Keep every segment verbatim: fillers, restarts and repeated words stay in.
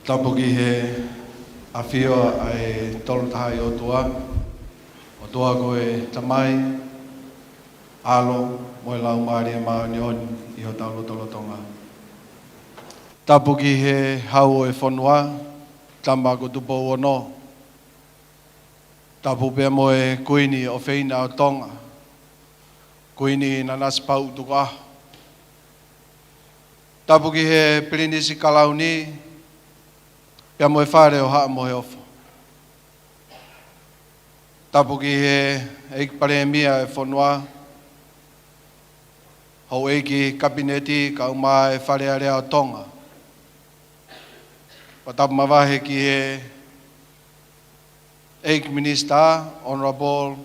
Tapu ki he ʻafio ʻa e Tolu Tahaʻi ʻOtua, ʻOtua ko e Tamai, ʻAlo, mo e Laumālie Māʻoniʻoni ʻi hotau lotolotonga. Tapu ki he Hau ʻo e fonua, Tama ko Tupou Ono. Tapu pea mo e Kuini ʻofeina ʻo Tonga, Kuini Nanasipauʻu Tukuʻaho. Tapu ki he Pilinisi Kalauni, pea mo e Fale ʻo Haʻa Moheofo. Tapu ki he ʻEiki Palēmia ʻo e fonua, houʻeiki Kapineti, kaeʻumaʻā e Fale Alea ʻo Tonga. Fakatapu mavahe ki he ʻEiki Minisitā, Honourable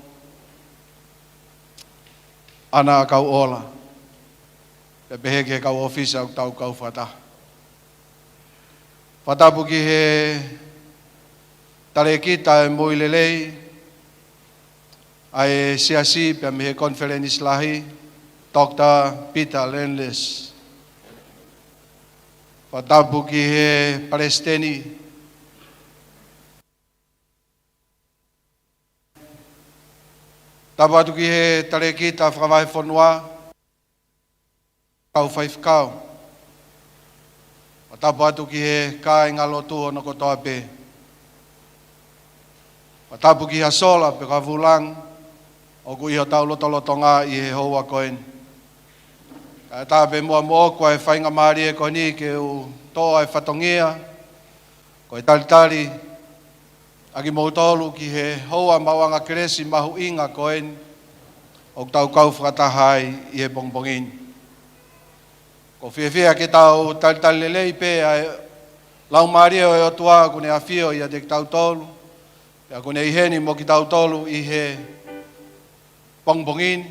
ʻAna ʻAkauʻola, pea pehē ki he kau ʻōfisa ʻoku tau kau fakataha. Fakatapu ki he Talēkita ʻo e Moʻui Lelei ʻa e Siasi pea mei he Konifelenisi Lahi, Doctor Peter Landless. Fakatapu ki he Palesiteni. Tapu atu ki he Talēkita Fakavahefonua, kau faifekau. Fakatapu atu ki he kāingalotu hono kotoa pē. Fakatapu ki ha sola pe ko ha vūlangi ʻoku ʻi hotau lotolotonga ʻi he houa ko eni. Kae ʻatā pē muʻa moʻoku ʻa e faingamālie ko eni ke u toʻo ʻa e fatongia ko e talitali ʻa kimoutolu ki he houa maʻuʻanga kelesi mahuʻinga ko eni ʻoku tau kau fakataha ai ʻi he pongipongi ni. ʻOku ou fiefia ke tau talitali lelei pē ʻa e Laumālie ʻo e ʻOtua ʻoku ne ʻafio ʻiate kitautolu, pea ʻoku ne ʻi heni mo kitautolu ʻi he pongipongi ni.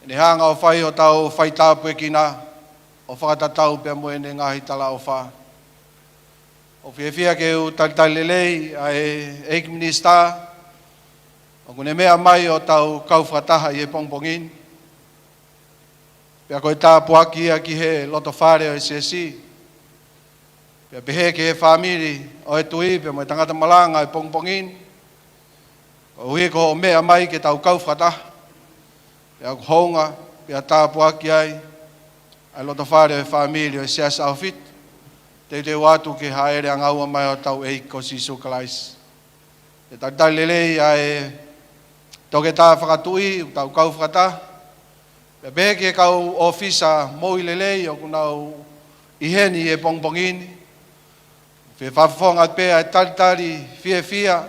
ʻE ne hanga ʻo fai hotau faitāpuekina ʻo fakatatau pea mo ʻene ngaahi talaʻofa. ʻOku ou fiefia ke u talitali lelei ʻa e ʻEiki Minisitā ʻoku ne meʻa mai ʻo tau kau fakataha ʻi he pongipongi ni. Pea ko e tāpuaki ia ki he lotofale ʻo e Siasi. Pea pehē ki he fāmili ʻo e tui pea mo e tangata malanga ʻi he pongipongi ni. Koeʻuhi ko hoʻo meʻa mai ke tau kau fakataha, pea ʻoku hounga, pea tāpuaki ai ʻa e lotofale ʻo e fāmili ʻo e Siasi ʻAhofitu. Teuteu atu ki he hāʻele ʻangaua mai ʻo hotau ʻEiki ko Sīsū Kalaisi. ʻE talitali lelei ʻa e toketā fakatuʻi ʻoku tau kau fakataha, pea pehē ki he kau ʻōfisa moʻui lelei ʻoku nau ʻi heni ʻi he pongipongi ni. Fie fakafofonga pē ʻa e talitali fiefia,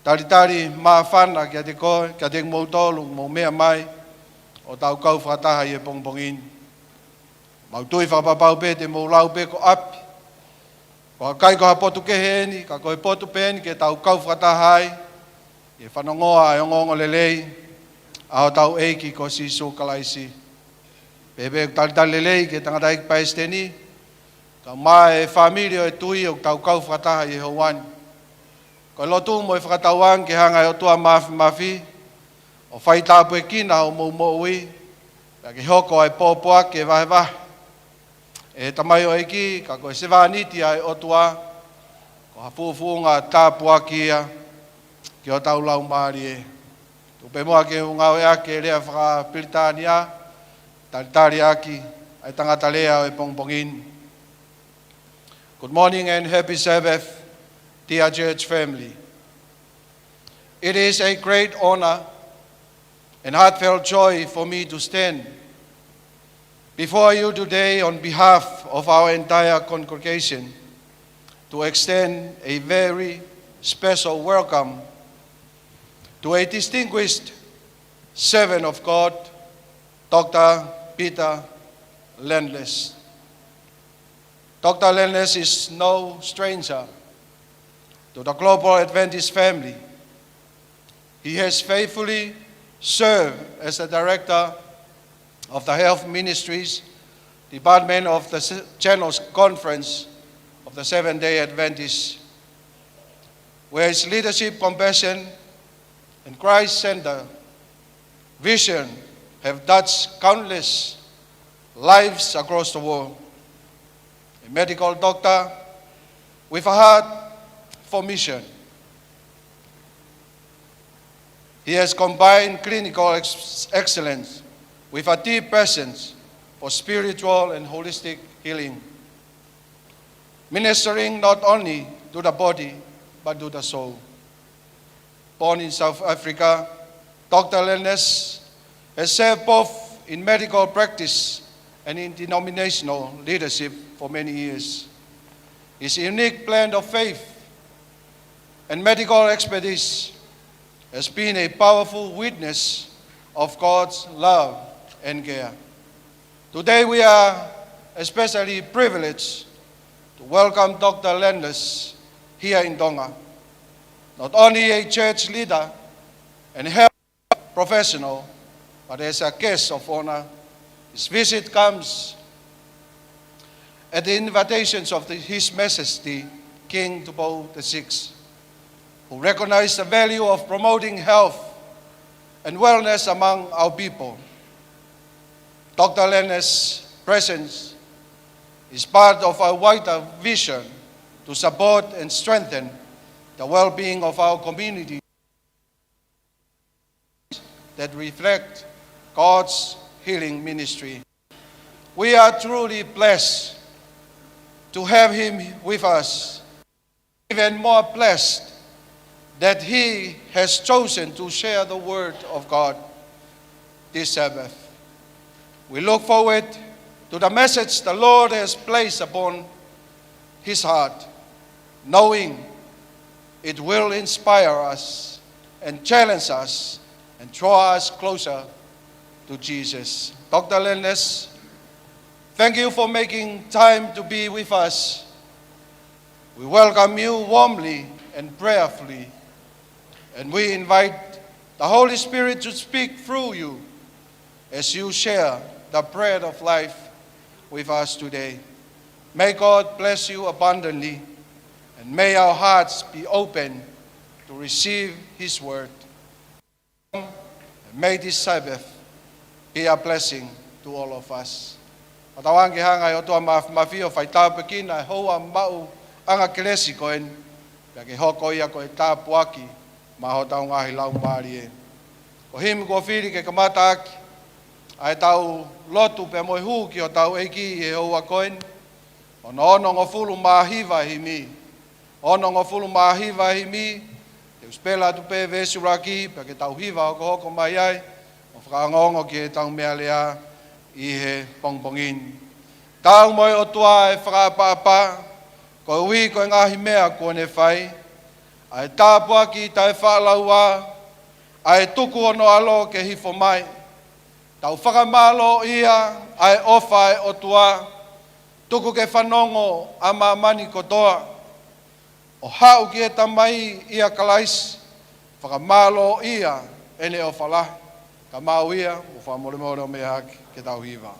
talitali māfana kiate koe, kiate kimoutolu ʻoku mou meʻa mai ʻo tau kau fakataha ʻi he pongipongi ni. Mau tui fakapapau pē te mou lau pē ko ʻapi, ko e ʻikai ko ha potu kehe eni, ka ko e potu pē eni ke tau kau fakataha ai ʻi he fanongoa ʻa e ongoongolelei ʻa hotau ʻEiki ko Sīsū Kalaisi. Pea pehē ʻoku talitali lelei ki he tangataʻeiki Palesiteni, kaeʻumaʻā e fāmili ʻo e tui ʻoku tau kau fakataha ʻi he houa ni. Ko e lotu mo e fakatauange ke hanga ʻe he ʻOtua Māfimafi ʻo faitāpuekina hoʻomou moʻui, pea ke hoko ʻa e pōpoaki ʻe vahevahe ʻe he tamaioʻeiki, ka ko e sevāniti ʻa e ʻOtua, ko ha fuʻufuʻunga tāpuaki ia ki hotau laumālie. Tuku pē muʻa ke u ngāueʻaki e lea faka-Pilitānia, talitali ʻaki ʻa e tangata lea ʻo e pongipongi ni. Good morning and happy Sabbath, dear church family. It is a great honor and heartfelt joy for me to stand before you today on behalf of our entire congregation to extend a very special welcome to a distinguished servant of God, Doctor Peter Landless. Doctor Landless is no stranger to the Global Adventist family. He has faithfully served as the director of the Health Ministries Department of the Se-, General Conference of the Seventh-day Adventists, where his leadership, compassion, and Christ-centered vision have touched countless lives across the world. A medical doctor, with a heart for mission. He has combined clinical ex-, excellence with a deep passion for spiritual and holistic healing, ministering not only to the body, but to the soul. Born in South Africa, Doctor Landes has served both in medical practice and in denominational leadership for many years. His unique blend of faith and medical expertise has been a powerful witness of God's love and care. Today we are especially privileged to welcome Doctor Landes here in Tonga. Not only a church leader and health professional, but as a guest of honor, his visit comes at the invitations of the, His Majesty King Tupou the Sixth, who recognized the value of promoting health and wellness among our people. Doctor Landes' presence is part of our wider vision to support and strengthen the well-being of our community that reflect God's healing ministry. We are truly blessed to have him with us. Even more blessed that he has chosen to share the word of God this Sabbath. We look forward to the message the Lord has placed upon his heart, knowing it will inspire us and challenge us and draw us closer to Jesus. Doctor Landes, thank you for making time to be with us. We welcome you warmly and prayerfully, and we invite the Holy Spirit to speak through you as you share the bread of life with us today. May God bless you abundantly, and may our hearts be open to receive his word. May this Sabbath be a blessing to all of us. Fakatauange ke hanga ʻe he ʻOtua Māfimafi ʻo faitāpuekina e houa maʻuʻanga kelesi ko eni, pea ke hoko ia ko e tāpuaki maʻa hotau ngaahi laumālie. Ko e himi kuo fili ke kamata ʻaki ʻa ʻetau lotu pea mo e hū ki hotau ʻEiki ʻi he houa ko eni, ono onongofulu mā hiva e himi. Onongofulu mā hiva e himi, te u sipela atu pē veesi ʻuluaki, pea ke tau hiva hokohoko mai ai, ʻo fakaongoongo ki heʻetau meʻalea ʻi he pongipongi ni. Tau mo e ʻOtua e fakaʻapaʻapa, koeʻuhi ko e ngaahi meʻa kuo ne fai, ʻa e tāpuaki taʻefaʻalaua, ʻa e tuku hono ʻAlo ke hifo mai. Tau fakamālōʻia ʻa e ʻofa ʻa e ʻOtua, tuku ke fanongo ʻa māmani kotoa, ʻo haʻu ki he Tamai ʻia Kalaisi, fakamālōʻia ʻene ʻofa lahi. Ka mau ia, ʻo fakamolemole ʻo meʻa hake ke tau hiva.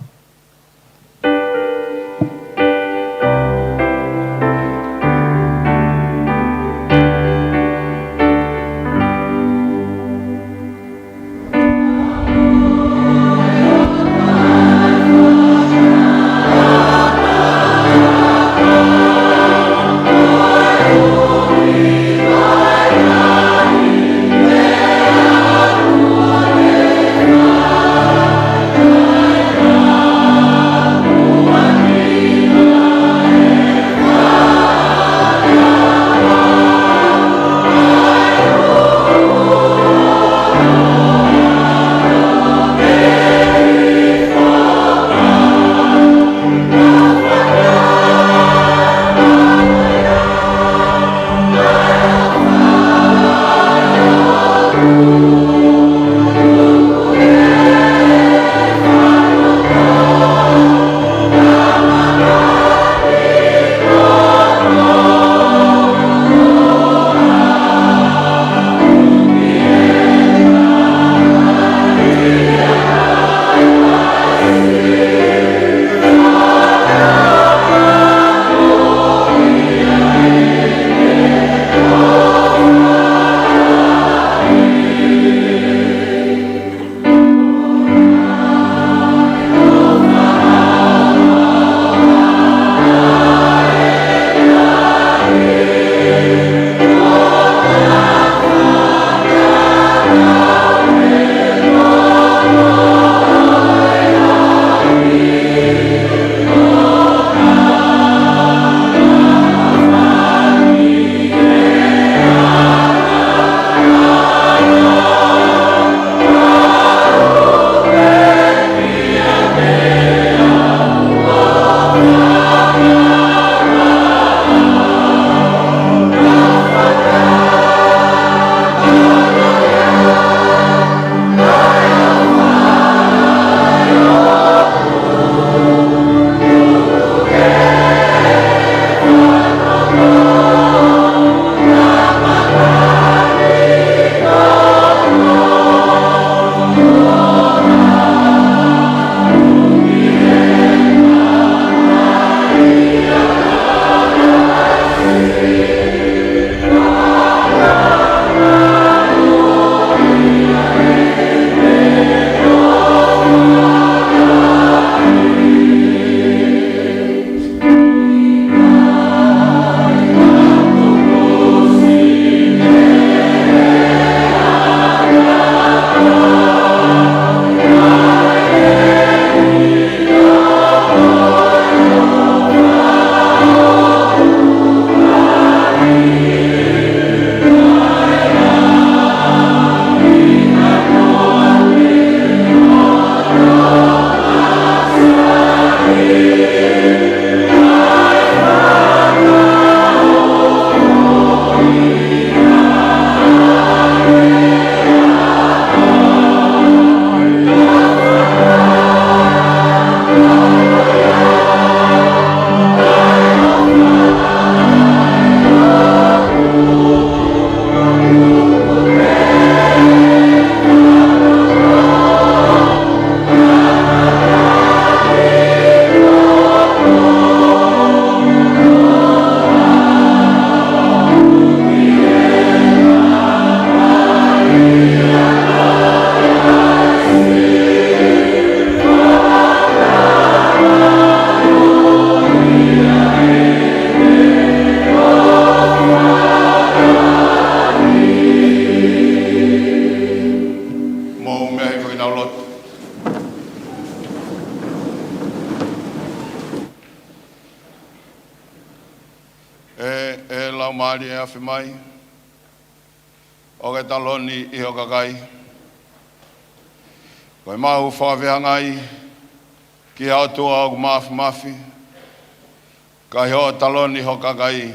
Mālie afe mai, ʻo ke taloni ʻi ho kakai. Ko ʻemau fakafeangai ki he ʻOtua ʻoku māfimafi, ka ʻi hoʻo taloni ho kakai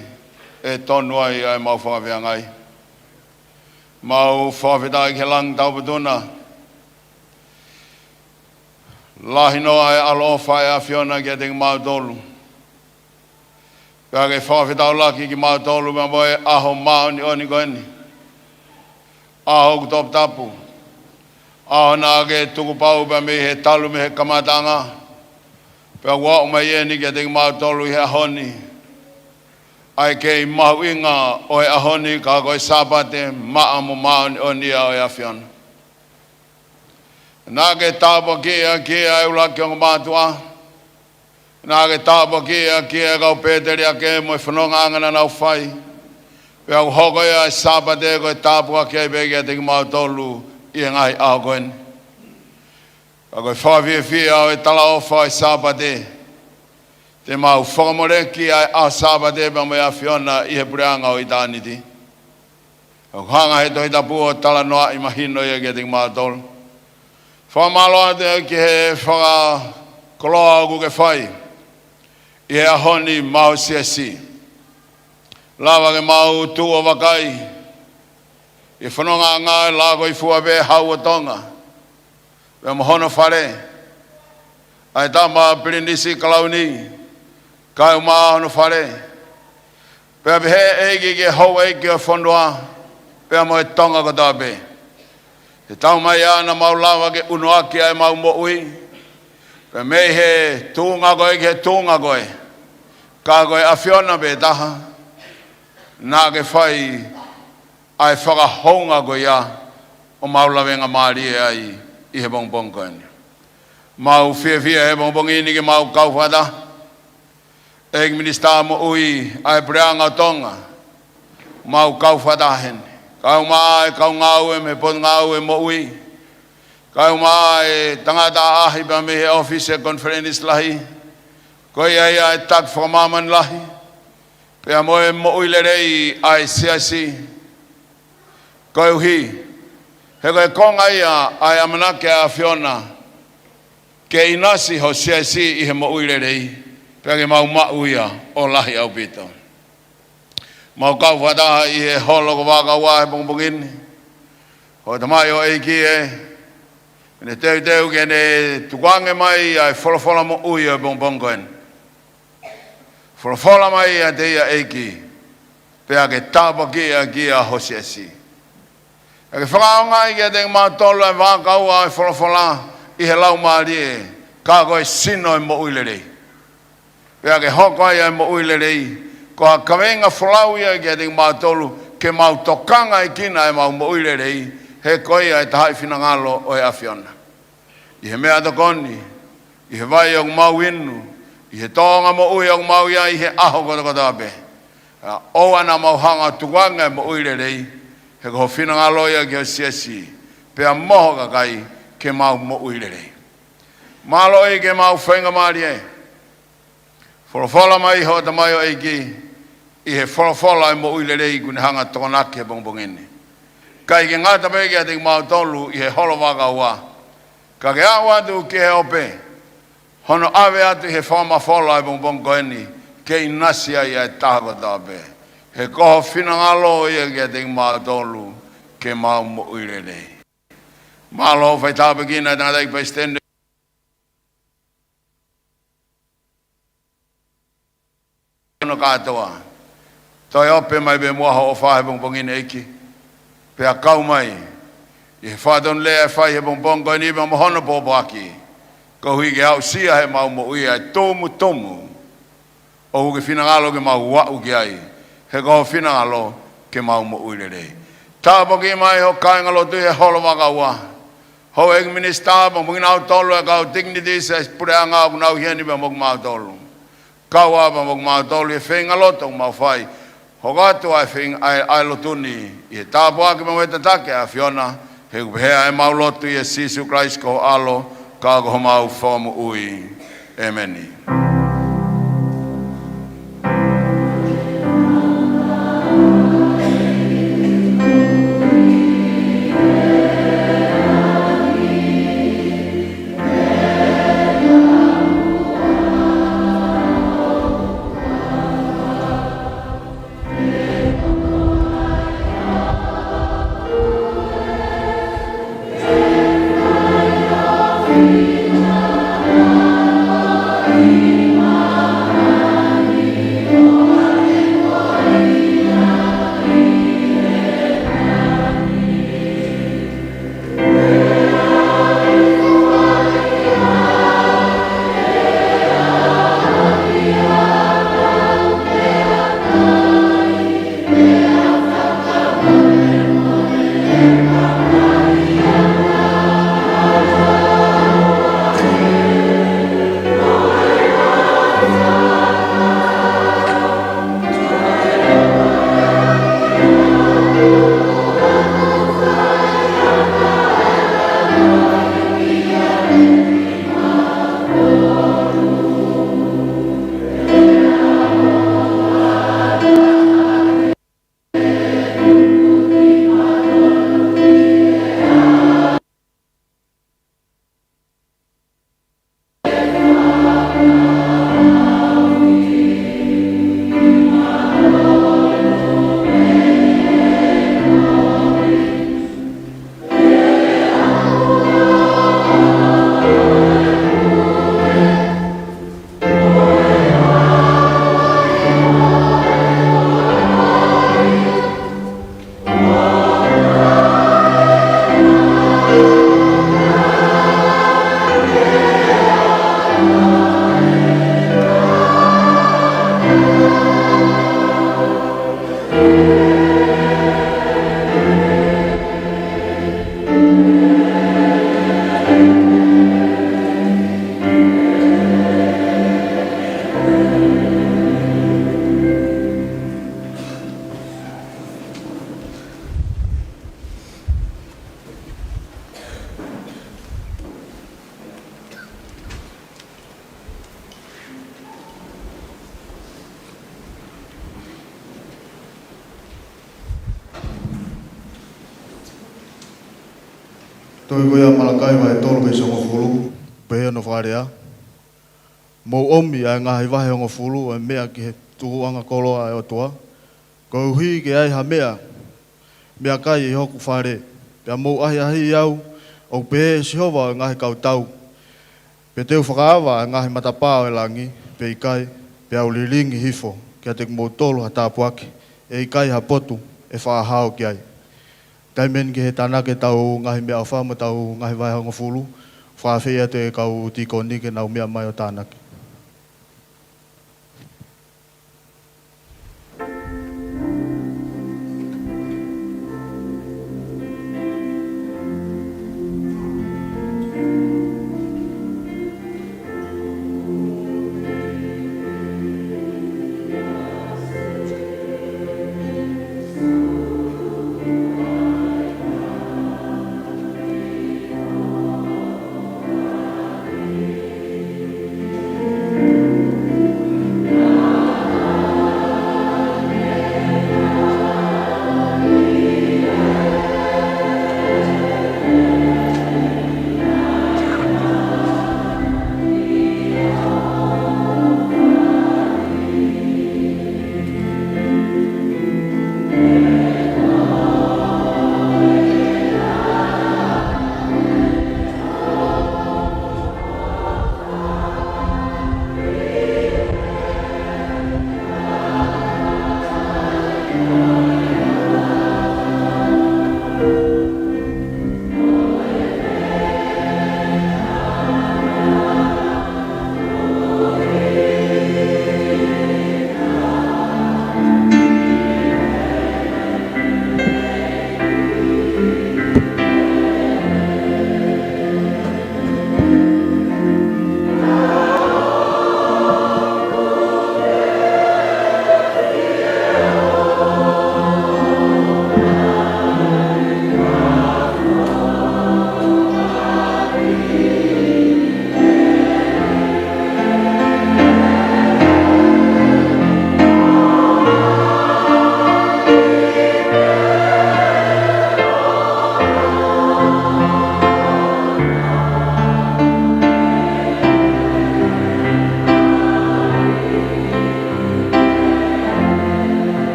ʻe tonu ai ʻa ʻemau fakafeangai. Mau fakafetaʻi ki he langi taupotu na. Lahi noa e ʻaloʻofa ʻa e ʻAfiona kiate kimautolu. Pea ke fakafetaulaki kimautolu pea mo e ʻaho māʻoniʻoni ko eni. ʻAho ʻoku toputapu. ʻAho naʻa ke tukupau pea mei he talu mei he kamataʻanga. Pea ʻoku aʻu mai eni kiate kimautolu ʻi he ʻaho ni. ʻA e kei mahuʻinga ʻo e ʻaho ni ka ko e Sāpate maʻa mo māʻoniʻoni ia ʻo e ʻAfiona. Naʻa ke tāpuakiʻi ʻaki ʻa e ʻuluaki ongo mātuʻa. Naʻa ke tāpuakiʻi ʻaki ʻa e kau pēteliake mo e fonongaʻanga naʻa nau fai. Pea ʻoku hoko ia ʻa e Sāpate ko e tāpuaki ai pē kiate kimautolu ʻi he ngaahi ʻaho ko eni. Ka ko e fakafiefia ʻo e talaʻofa ʻo e Sāpate. Te mau fakamoleki ʻa e ʻaho Sāpate pea mo e ʻAfiona ʻi he puleʻanga ʻo ʻitāniti. ʻOku hanga he Tohi Tapu ʻo talanoaʻi mahino ia kiate kimautolu. Fakamālō atu ki he fakakoloa ʻoku ke fai ʻi he ʻaho ni maʻa ho siasi. Lava ke mau tuʻu ʻo vakai ʻi he fonongaʻanga ʻo e Lakoifua pea Hau ʻo Tonga. Pea mo hono fale. ʻA e Tama Pilinisi Kalauni, kae ʻumaʻā hono fale. Pea pehē ʻEiki ki he houʻeiki ʻo e fonua, pea mo e Tonga kotoa pē. He taumaiā naʻa mau lava ke ʻunuaki ʻa ʻemau moʻui. Pea mei he tuʻunga ko ē ki he tuʻunga ko ē. Ka ko e ʻAfiona pē taha. Naʻa ke fai ʻa e fakahounga ko ia ʻoku mau lavengamālie ai ʻi he pongipongi ko eni. Mau fiefia he pongipongi ni ke mau kau fakataha. ʻEiki Minisitā Moʻui ʻa e Puleʻanga ʻo Tonga, mau kau fakataha heni. Kae ʻumaʻā e kau ngāue mei he Potungāue Moʻui. Kae ʻumaʻā e tangata ʻaʻahi pea mei he ʻōfisi ʻo e Konifelenisi Lahi. Ko ia ia e taki fakamāmani lahi. Pea mo e moʻui lelei ʻa e siasi. Koeʻuhi, he ko e konga ia ʻa e ʻamanaki ʻa e ʻAfiona, ke ʻinasi ho siasi ʻi he moʻui lelei, pea ke mau maʻu ia ʻo lahi ʻaupito. Mau kau fakataha ʻi he holo ko Vakaua he pongipongi ni. Hoʻo tamaioʻeiki ē, ne teuteu ke ne tukuange mai ʻa e folofola moʻui ʻo e pongipongi ko eni. Folofola mai ʻiate ia ʻEiki, pea ke tāpuakiʻi ʻaki ʻa ho siasi. Pea ke fakaʻaongaʻi kiate kimautolu ʻa e vakaua ʻo e folofola ʻi he laumālie, ka ko e sino ʻo e moʻui lelei. Pea ke hoko ai ʻa e moʻui lelei, ko ha kaveinga folau ia kiate kimautolu, ke mau tokangaʻi kinaua ʻemau moʻui lelei, he ko ia e tahaʻi finangalo ʻo e ʻAfiona. ʻI he meʻatokoni, ʻi he vai ʻoku mau inu, ʻi he tōʻonga moʻui ʻoku mau ʻi ai he ʻaho kotokotoa pē. ʻA, ʻoua naʻa mau hanga ʻo tukuange ʻa e moʻui lelei, he ko ho finangalo ia ki ho siasi, pea mo ho kakai ke mau moʻui lelei. Mālō ʻEiki ʻemau faingamālie. Folofola mai hoʻo tamaioʻeiki, ʻi he folofola ʻo e moʻui lelei kuo ne hanga ʻo tokonaki he pongipongi ni. ʻIkai ke ngata pē kiate kimautolu ʻi he holo vakaua. Ka ke aʻu atu ki he ope, hono ʻave atu ʻi he fakamafola ʻo e pongipongi ko eni, ke ʻinasi ai ʻa e taha kotoa pē. He ko ho finangalo ia kiate kimautolu, ke mau moʻui lelei. Mālō fai tāpuekina e tangataʻeiki palesiteni hono kātoa. Toe ope mai pē muʻa hoʻo ʻofa he pongipongi ni ʻEiki. Pea kau mai ʻi he fakatonulea ʻe fai he pongipongi ko eni pea mo hono pōpoaki. Koeʻuhi ke aʻusia heʻemau moʻui ʻa e tumutumu ʻoku ke finangalo ke mau aʻu ki ai. He ko ho finangalo ke mau moʻui lelei. Tāpuakiʻi mai ho kāingalotu he holo vakaua. Houʻeiki minisitā, pea mo kinautolu ʻa e kau tikinitisi ʻa e puleʻanga ʻoku nau ʻi heni pea mo kimautolu. Kau ai pea mo kimautolu he feinga lotu ʻoku mau fai. Hoko atu ʻa e feinga ʻa e, ʻa e lotu ni ʻi he tāpuaki pea mo e tataki ʻa e ʻAfiona, he ʻoku pehē ʻemau lotu ʻia Sīsū Kalaisi ko ho ʻAlo, ka ko homau Fakamoʻui. ʻĒmeni. Ko ia Malakai vahe tolu veesi hongofulu, pehē hono fakalea: Mou ʻomi ʻa e ngaahi vahe hongofulu ʻo e meʻa ki he tukuʻanga koloa ʻa e ʻOtua, koeʻuhi ke ʻi ai ha meʻa, meʻakai ʻi hoku fale, pea mou ʻahiʻahiʻi au, ʻoku pehē ʻe Sihova ʻo e ngaahi kautau. Pea te u fakaava ʻa e ngaahi matapā ʻo e langi, pe ʻikai, pea u lilingi hifo kiate kimoutolu ha tāpuaki, ʻe ʻikai ha potu ʻe faʻa hao ki ai. Taimi eni ke tānaki ʻetau ngaahi meʻaʻofa mo ʻetau ngaahi vahe hongofulu, fakaafeʻi atu e kau tīkoni ke nau meʻa mai ʻo tānaki.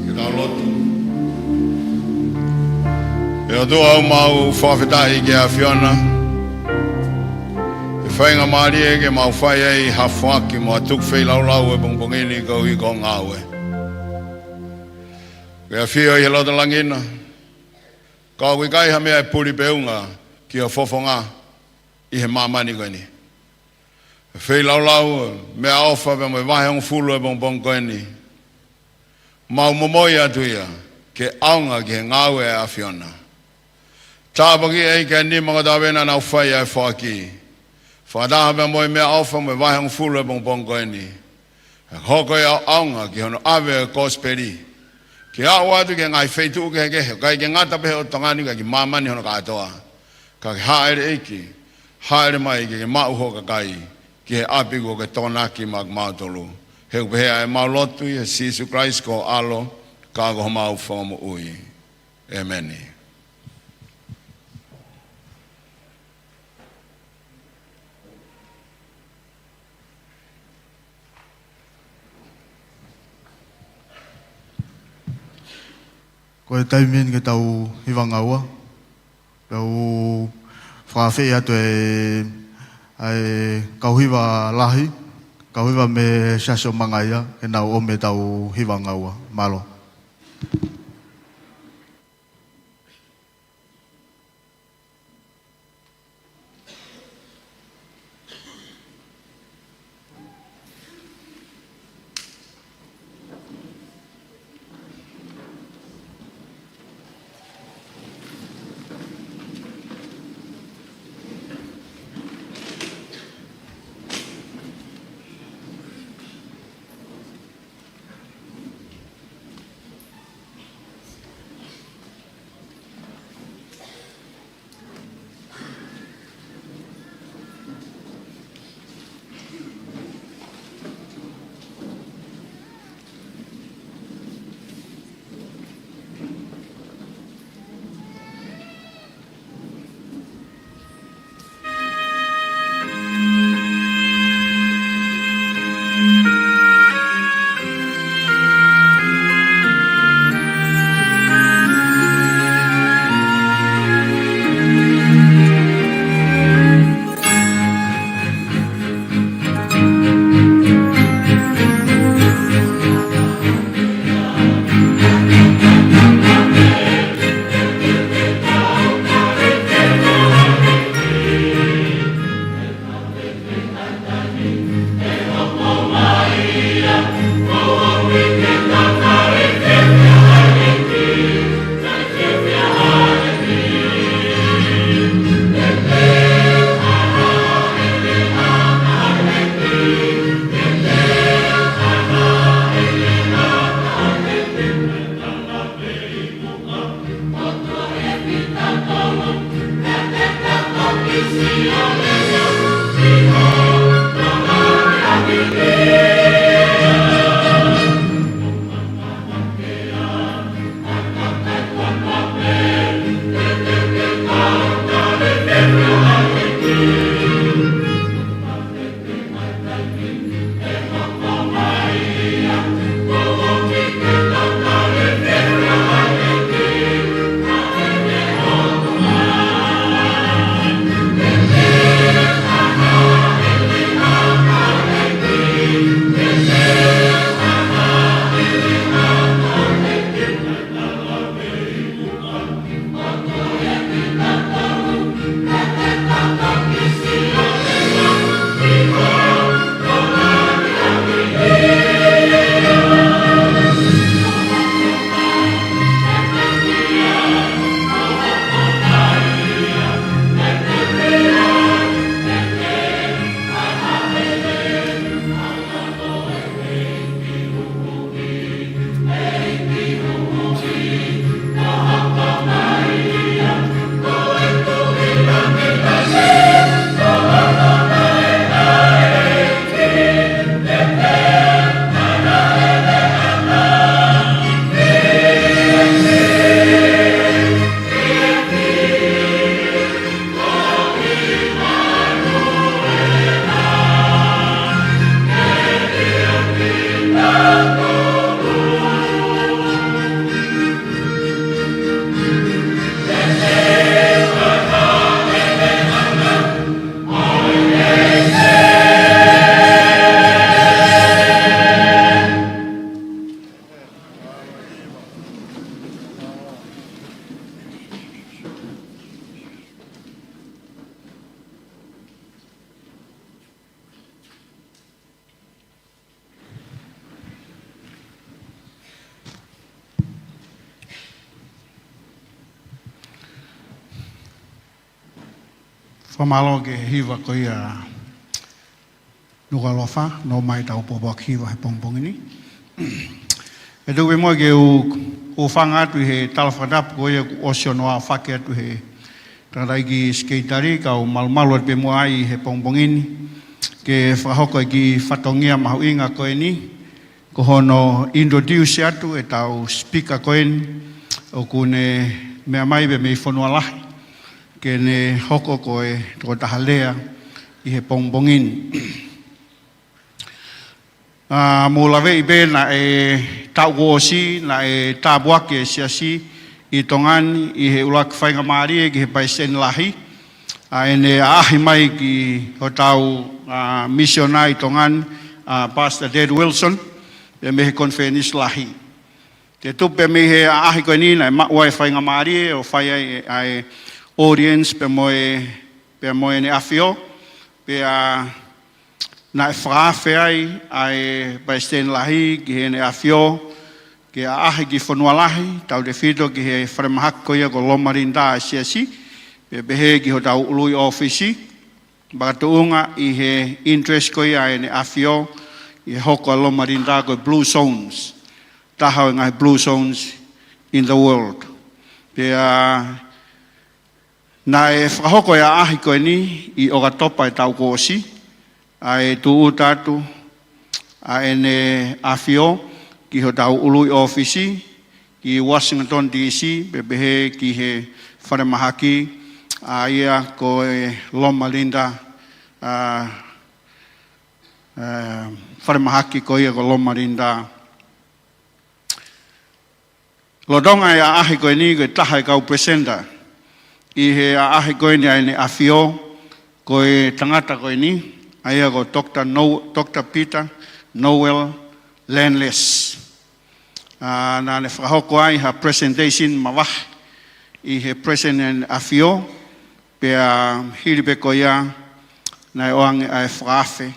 Ke tau lotu. ʻE ʻOtua, ʻoku mau fakafetaʻi ki he ʻAfiona he faingamālie ke mau fai ai ha foaki mo ha tuku feilaulau he pongipongi ni koeʻuhi ko hoʻo ngāue. Ke ʻafio ʻi he loto langi na, ka ʻoku ʻikai ha meʻa ʻe puli pe unga ki ho fofonga ʻi he māmani ko eni. Feilaulau, meʻaʻofa pea mo e vahe hongofulu he pongipongi ko eni, mau momoi atu ia ke ʻaonga ki he ngāue ʻa e ʻAfiona. Tāpuakiʻi ʻEiki ʻa e nima kotoa pē naʻa nau fai ʻa e foaki, fakataha pea mo e meʻaʻofa mo e vahe hongofulu he pongipongi ko eni, ʻe hoko ia ʻo ʻaonga ki hono ʻave ʻo e kosipeli ke aʻu atu ki he ngaahi feituʻu kehekehe, ʻikai ke ngata pē he ʻotu Tonga ni, ka ki māmani hono kātoa. Ka ke hāʻele ʻEiki, hāʻele mai ke ke maʻu hoʻo kakai ki he ʻapi kuo ke tokonaki maʻa kimautolu. He ʻoku pehē ʻa ʻemau lotu ʻia Sīsū Kalaisi ko ho ʻAlo, ka ko homau Fakamoʻui. ʻEmeni. Ko e taimi eni ke tau hiva ngaua. Tau fakaafeʻi atu e, ʻa e kau hiva lahi, kau hiva mei he Siasi ʻo Mangaia, ke nau ō mai ʻo tau hiva ngaua. Mālō. Fakamālō ki he hiva ko ia Nukuʻalofa, nofo mai ʻetau pōpoaki hiva he pongipongi ni. ʻE tuku pē muʻa ke u, u hūfanga atu ʻi he tala fakatapu ko ia kuo ʻosi hono aofaki atu ʻe he tangataʻeiki sekelitali, kau malumalu atu pē muʻa ai he pongipongi ni ke fakahoko e kiʻi fatongia mahuʻinga ko eni, Ko hono introduce atu ʻetau speaker ko eni, ʻoku ne meʻa mai pē mei Fonualahi, ke ne hoko ko e tokotaha lea ʻi he pongipongi ni. ʻA, mou laveʻi pē naʻe taʻu kuo ʻosi, naʻe tāpuaki e siasi ʻi Tonga ni ʻi he ʻuluaki faingamālie ki he Palesiteni Lahi, ʻa ʻene ʻaʻahi mai ki hotau, ʻa, misiona ʻi Tonga ni, ʻa Pastor Ted Wilson, pea mei he konifelenisi lahi. Te tupu pē mei he ʻaʻahi ko eni naʻe maʻu ai e faingamālie ʻo fai ai ʻa e audience pea mo e, pea mo ʻEne ʻAfio, pea naʻe fakaafe ai ʻa e Palesiteni Lahi ki heʻene ʻAfio ke ʻaʻahi ki Fonualahi, tautefito ki he falemahaki ko ia ko Loma Linda ʻa e siasi, pea pehē ki hotau ʻuluʻi ʻōfisi, makatuʻunga ʻi he interest ko ia ʻa ʻEne ʻAfio ʻi he hoko ʻa Loma Linda ko e Blue Zones, taha ʻo e ngaahi Blue Zones in the world. Pea naʻe fakahoko e ʻaʻahi ko eni ʻi ʻOkatopa ʻo e taʻu kuo ʻosi, ʻa e tūʻuta atu ʻa ʻEne ʻAfio ki hotau ʻuluʻi ʻōfisi ʻi Washington D C, pea pehē ki he falemahaki, ʻa ia ko e Loma Linda, ʻa, ʻa, falemahaki ko ia ko Loma Linda. Lolotonga e ʻaʻahi ko eni, ko e taha e kau presenter ʻi he ʻaʻahi ko eni ʻa ʻEne ʻAfio, ko e tangata ko eni, ʻa ia ko Doctor No-, Doctor Peter Noel Landless. ʻA, naʻa ne fakahoko ai ha presentation mavahe ʻi he Palesiteni ʻAfio, pea hili pē ko ia naʻe ʻoange ʻa e fakaafe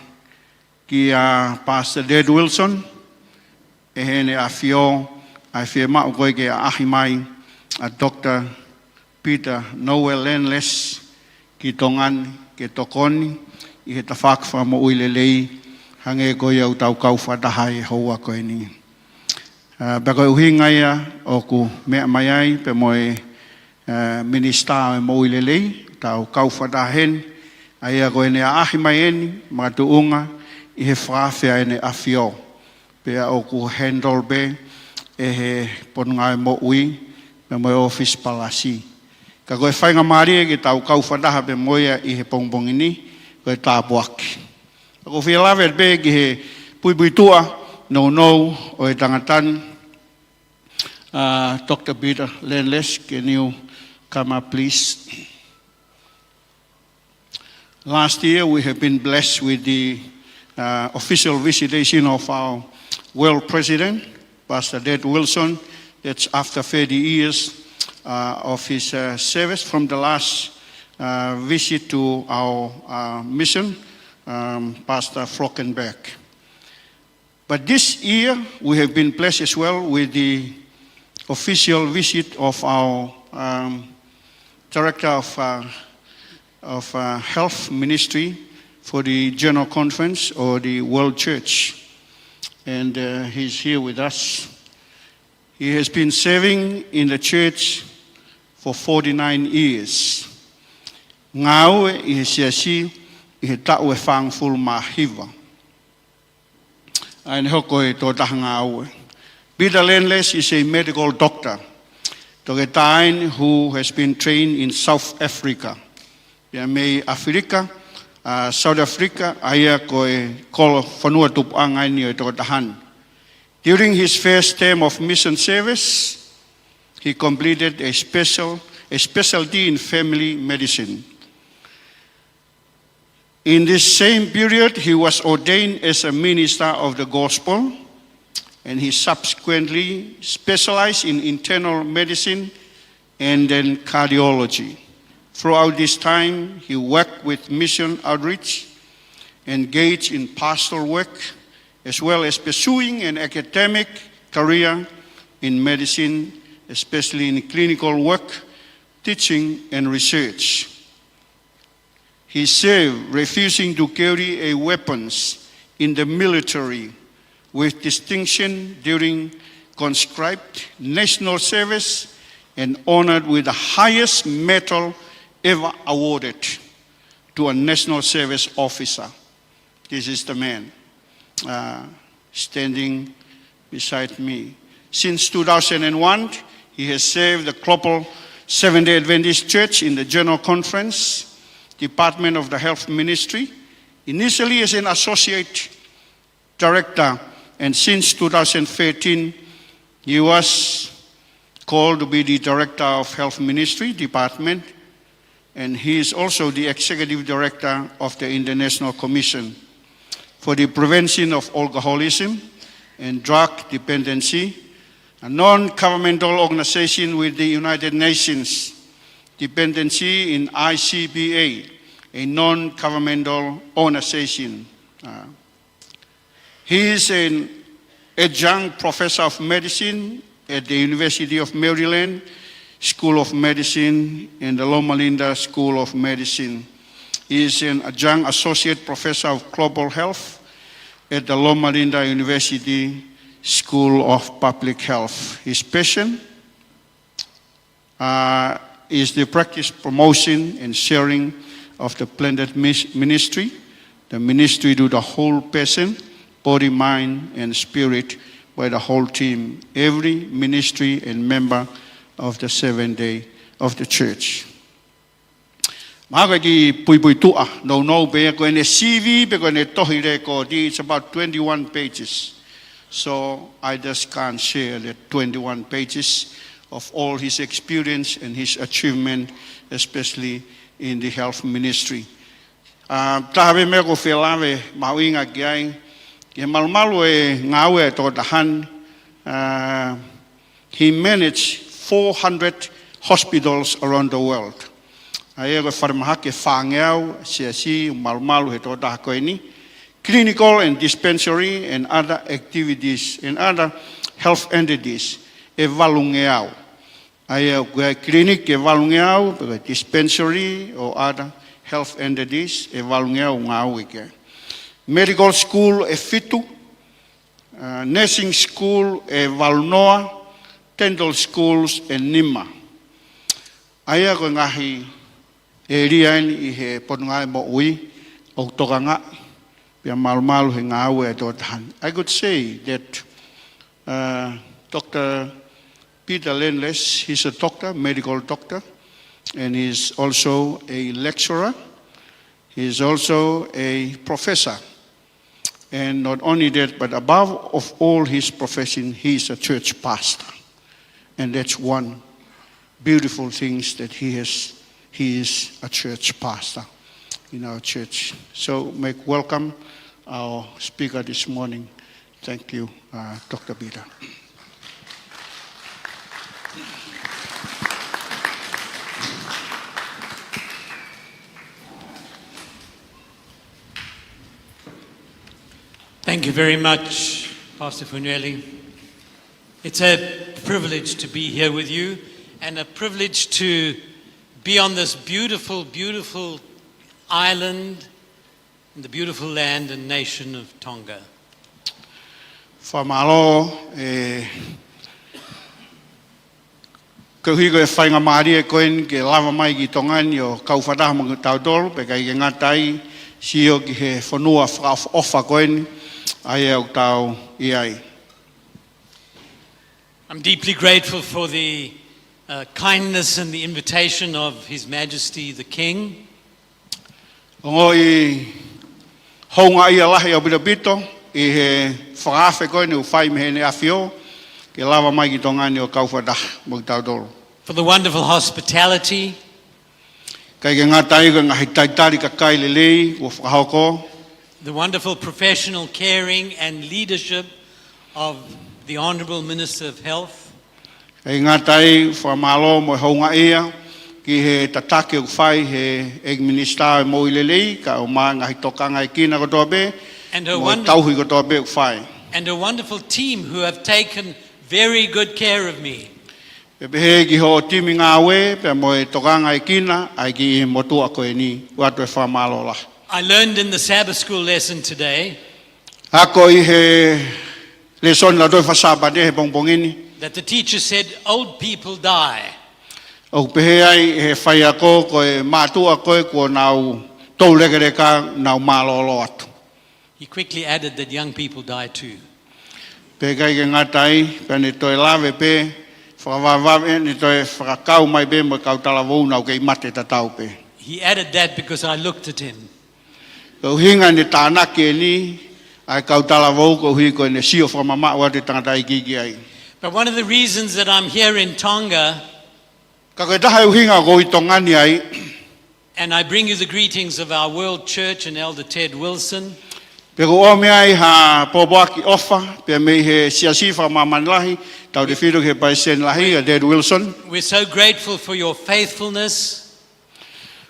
kia Pastor Ted Wilson, ʻe heʻene ʻAfio, ʻa e fiemaʻu ko ē ke ʻaʻahi mai ʻa Doctor Peter Noel Landless ki Tonga ni ke tokoni ʻi he tafaʻaki fakamoʻui lelei, hangē ko ia ʻoku tau kau fakataha he houa ko eni. ʻA, pea ko e ʻuhinga ia ʻoku meʻa mai ai pea mo e, ʻa, Minisitā ʻo e Moʻui Lelei, tau kau fakataha heni, ʻa ia ko ʻene ʻaʻahi mai eni, makatuʻunga ʻi he fakaafe ʻa ʻEne ʻAfio, pea ʻoku handle pē ʻe he Potungāue Moʻui pea mo e ʻŌfisi Palasi. Ka ko e faingamālie ke tau kau fakataha pē mo ia ʻi he pongipongi ni, ko e tāpuaki. ʻOku ou fie lave pē ki he puipuituʻa nounou ʻo e tangata ni, ʻa, Doctor Peter Landless, can you come up, please? Last year, we have been blessed with the, uh, official visitation of our world president, Pastor Ted Wilson. That's after thirty years, uh, of his, uh, service from the last, uh, visit to our, uh, mission, um, Pastor Flockenberg. But this year, we have been blessed as well with the official visit of our, um, Director of, uh, of, uh, Health Ministry for the General Conference or the World Church. And, uh, he's here with us. He has been serving in the church for forty-nine years. Ngāue ʻi he siasi ʻi he taʻu ʻe fāngofulu mā hiva. ʻA ʻene hoko ko e tokotaha ngāue. Peter Landless is a medical doctor, toketā eni who has been trained in South Africa. Pea mei ʻAfilika, ʻa, South Africa, ʻa ia ko e kolo fonua tupuʻanga eni ʻo e tokotaha ni. During his first term of mission service, he completed a special, a specialty in family medicine. In this same period, he was ordained as a minister of the gospel, and he subsequently specialized in internal medicine and then cardiology. Throughout this time, he worked with mission outreach, engaged in pastoral work, as well as pursuing an academic career in medicine, especially in clinical work, teaching, and research. He served, refusing to carry a weapons in the military, with distinction during conscripted national service and honored with the highest medal ever awarded to a national service officer. This is the man, uh, standing beside me. Since two thousand one, he has served the Global Seventh-day Adventist Church in the General Conference, Department of the Health Ministry, initially as an associate director, and since two thousand thirteen, he was called to be the director of Health Ministry Department, and he is also the executive director of the International Commission for the Prevention of Alcoholism and Drug Dependency, a non-governmental organization with the United Nations, dependency in I C P A, a non-governmental organization. Uh, he is an adjunct professor of medicine at the University of Maryland School of Medicine and the Loma Linda School of Medicine. He is an adjunct associate professor of global health at the Loma Linda University School of Public Health. His passion uh, is the practice, promotion, and sharing of the blended mis- ministry, the ministry to the whole person, body, mind, and spirit, by the whole team, every ministry and member of the Seventh Day of the Church. Mahalo ko e kiʻi puipuituʻa nounou pē ia ko ʻene C V pe ko ʻene tohi lēkooti, it's about twenty-one pages. So I just can't share the twenty-one pages of all his experience and his achievement, especially in the health ministry. Uh, taha pē meʻa ʻoku ou fie lave mahuʻinga ki ai, ki he malumalu e ngāue ʻa e tokotaha ni, uh, he managed four hundred hospitals around the world. ʻA ia ko e falemahaki ʻe fāngeau, siasi, malumalu he tokotaha ko eni. Clinical and dispensary and other activities and other health entities ʻe valungeau. ʻA ia ko e clinic ʻe valungeau, pe ko e dispensary or other health entities ʻe valungeau ngāue ki ai. Medical school ʻe fitu, uh, nursing school ʻe valunoa, dental schools ʻe nima. ʻA ia ko e ngaahi ʻēlia eni ʻi he Potungāue Moʻui ʻoku tokangaʻi pea malumalu he ngāue ʻa e tokotaha ni. I could say that, uh, Doctor Peter Landless, he's a doctor, medical doctor, and he's also a lecturer. He's also a professor. And not only that, but above of all his profession, he is a church pastor. And that's one beautiful things that he has. He is a church pastor in our church. So make welcome our speaker this morning. Thank you, uh, Doctor Peter. Thank you very much, Pastor Funeli. It's a privilege to be here with you and a privilege to be on this beautiful, beautiful island in the beautiful land and nation of Tonga. Fakamālō, e, koeʻuhi ko e faingamālie ko eni ke lava mai ki Tonga ni ʻo kau fakataha mo kitautolu, pea ʻikai ke ngata ai, sio ki he fonua fakaʻofoʻofa ko eni, ʻa ia ʻoku tau ʻi ai. I'm deeply grateful for the uh, kindness and the invitation of His Majesty the King. Ongoʻi houngaʻia lahi ʻaupito ʻi he fakaafe ko eni ʻoku fai mei heʻene ʻAfio, ke lava mai ki Tonga ni ʻo kau fakataha mo kitautolu. For the wonderful hospitality. ʻIkai ke ngata ai ko e ngaahi talitali kakai lelei kuo fakahoko. The wonderful professional caring and leadership of the Honourable Minister of Health. ʻIkai ngata ai, fakamālō mo e houngaʻia ki he tataki ʻoku fai he ʻEiki Minisitā ʻo e Moʻui Lelei, kae ʻumaʻā e ngaahi tokangaekina kotoa pē, mo e tauhi kotoa pē ʻoku fai. And a wonderful team who have taken very good care of me. Pea pehē ki hoʻo timi ngāue, pea mo e tokangaekina ʻa e kiʻi motuʻa ko eni, ʻoatu e fakamālō lahi. I learned in the Sabbath school lesson today. Ako ʻi he lēsoni Lautohi Faka-Sāpate he pongipongi ni. That the teacher said, "Old people die." ʻOku pehē ai ʻe he faiako ko e mātuʻa ko ē kuo nau toulekeleka nau mālōlō atu. He quickly added that young people die too. Pea ʻikai ke ngata ai, pea ne toe lave pē, fakavavevave, ne toe fakakau mai pē mo e kau talavou naʻa nau kei mate tatau pē. He added that because I looked at him. Ko e ʻuhinga ne tānaki eni ʻa e kau talavou koeʻuhi ko ʻene sio fakamamaʻu atu e tangataʻeiki ki ai. But one of the reasons that I'm here in Tonga, Ka ko e taha e ʻuhinga ʻoku ou ʻi Tonga ni ai, and I bring you the greetings of our World Church and Elder Ted Wilson. Pea ʻoku ou ʻomi ai ha pōpoaki ʻofa, pea mei he Siasi Fakamāmani Lahi, tautefito ki he Palesiteni Lahi, ʻa Ted Wilson. We're so grateful for your faithfulness.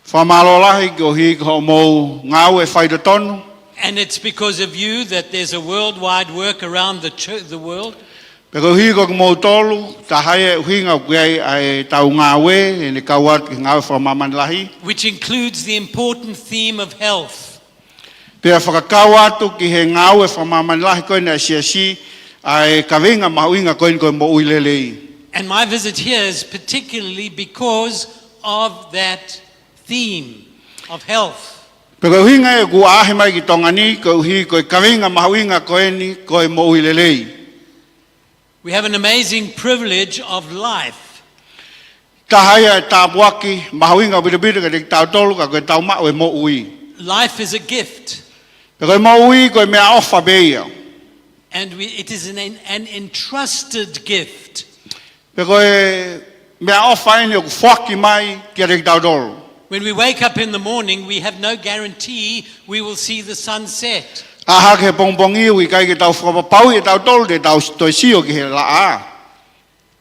Fakamālō lahi koeʻuhi ko hoʻomou ngāue faitotonu. And it's because of you that there's a worldwide work around the chur-, the world. Pea koeʻuhi ko kimoutolu, taha ia e ʻuhinga ʻoku ʻi ai ʻetau ngāue, ʻene kau atu ki he ngāue fakamāmani lahi. Which includes the important theme of health. Pea fakakau atu ki he ngāue fakamāmani lahi ko eni ʻa e Siasi, ʻa e kaveinga mahuʻinga ko eni ko e moʻui lelei. And my visit here is particularly because of that theme of health. Pea ko e ʻuhinga ia ʻoku ou ʻaʻahi mai ki Tonga ni, koeʻuhi ko e kaveinga mahuʻinga ko eni ko e moʻui lelei. We have an amazing privilege of life. Taha ia e tāpuaki mahuʻinga ʻaupito kiate kitautolu ka ko ʻetau maʻu e moʻui. Life is a gift. Pea ko e moʻui ko e meʻaʻofa pē ia. And we, it is an, an entrusted gift. Pea ko e meʻaʻofa eni ʻoku foaki mai kiate kitautolu. When we wake up in the morning, we have no guarantee we will see the sunset. ʻAʻahi hake he pongipongi, ʻoku ʻikai ke tau fakapapauʻi ʻe tautolu te tau toe sio ki he laʻā.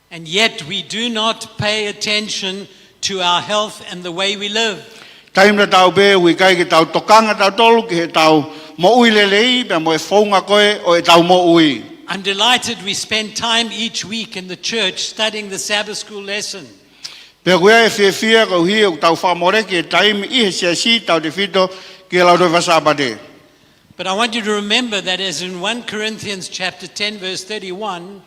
And yet we do not pay attention to our health and the way we live. Taimi tatau pē ʻoku ʻikai ke tau tokanga tautolu ki heʻetau moʻui lelei pea mo e founga ko ē ʻo ʻetau moʻui. I'm delighted we spend time each week in the church studying the Sabbath school lesson. Pea ʻoku ou fiefia koeʻuhi ʻoku tau fakamoleki e taimi ʻi he Siasi tautefito ki he Lautohi Faka-Sāpate. But I want you to remember that as in One Corinthians chapter ten, verse thirty-one,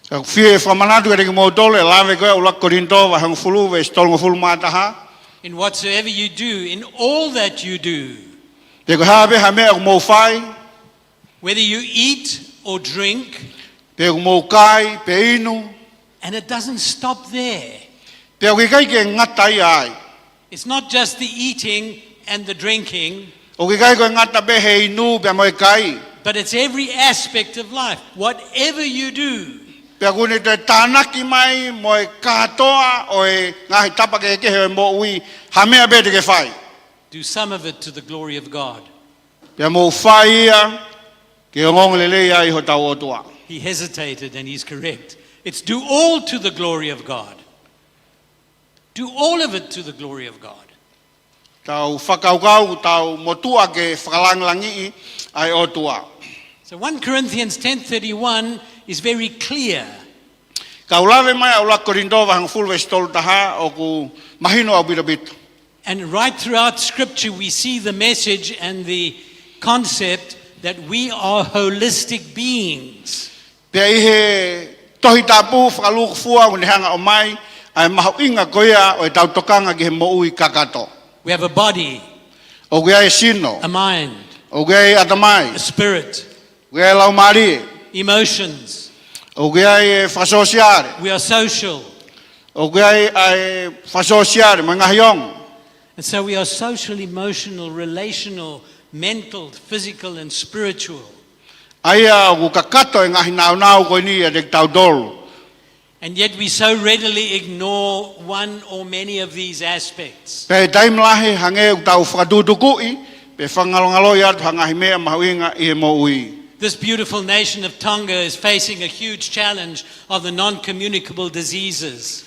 Ka ʻoku ou fie fakamanatu kiate kimoutolu e lave ko ē ʻa ʻUluaki Kolinitō vahe hongofulu, veesi tolungofulu mā taha. In whatsoever you do, in all that you do, Pea ko e hā pē ha meʻa ʻoku mou fai, whether you eat or drink, pe ʻoku mou kai, pe inu. And it doesn't stop there. Pea ʻoku ʻikai ke ngata ia ai. It's not just the eating and the drinking, ʻOku ʻikai ko e ngata pē he inu pea mo e kai. But it's every aspect of life. Whatever you do, Pea ʻoku ne toe tānaki mai mo e kātoa ʻo e ngaahi tapa kehekehe ʻo e moʻui, ha meʻa pē te ke fai, do some of it to the glory of God. Pea mou fai ia ke ongoongolelei ai hotau ʻOtua. He hesitated and he's correct. It's do all to the glory of God. Do all of it to the glory of God. Tau fakakaukau, tau motuʻa ke fakalāngilangiʻi ʻa e ʻOtua. So One Corinthians ten thirty-one is very clear. Ka ʻoku lave mai ʻa ʻUluaki Kolinitō vahe hongofulu veesi tolu taha ʻoku mahino ʻaupito ʻaupito. And right throughout Scripture, we see the message and the concept that we are holistic beings. Pea ʻi he Tohi Tapu fakalūkufua ʻoku ne hanga ʻo ʻomai ʻa e mahuʻinga ko ia ʻo ʻetau tokanga ki he moʻui kakato. We have a body, ʻOku ʻi ai e sino. A mind, ʻOku ʻi ai e ʻatamai. A spirit, ʻOku ʻi ai e laumālie. Emotions. ʻOku ʻi ai e fakasōsiale. We are social. ʻOku ʻi ai ʻa e fakasōsiale mo e ngaahi ongo. And so we are social, emotional, relational, mental, physical, and spiritual. ʻA ia ʻoku kakato e ngaahi nāunau ko eni ʻiate kitautolu. And yet we so readily ignore one or many of these aspects. Pea ʻi he taimi lahi hangē ʻoku tau fakatukutukuʻi, pe fakangalongaloʻi atu ha ngaahi meʻa mahuʻinga ʻi he moʻui. This beautiful nation of Tonga is facing a huge challenge of the non-communicable diseases.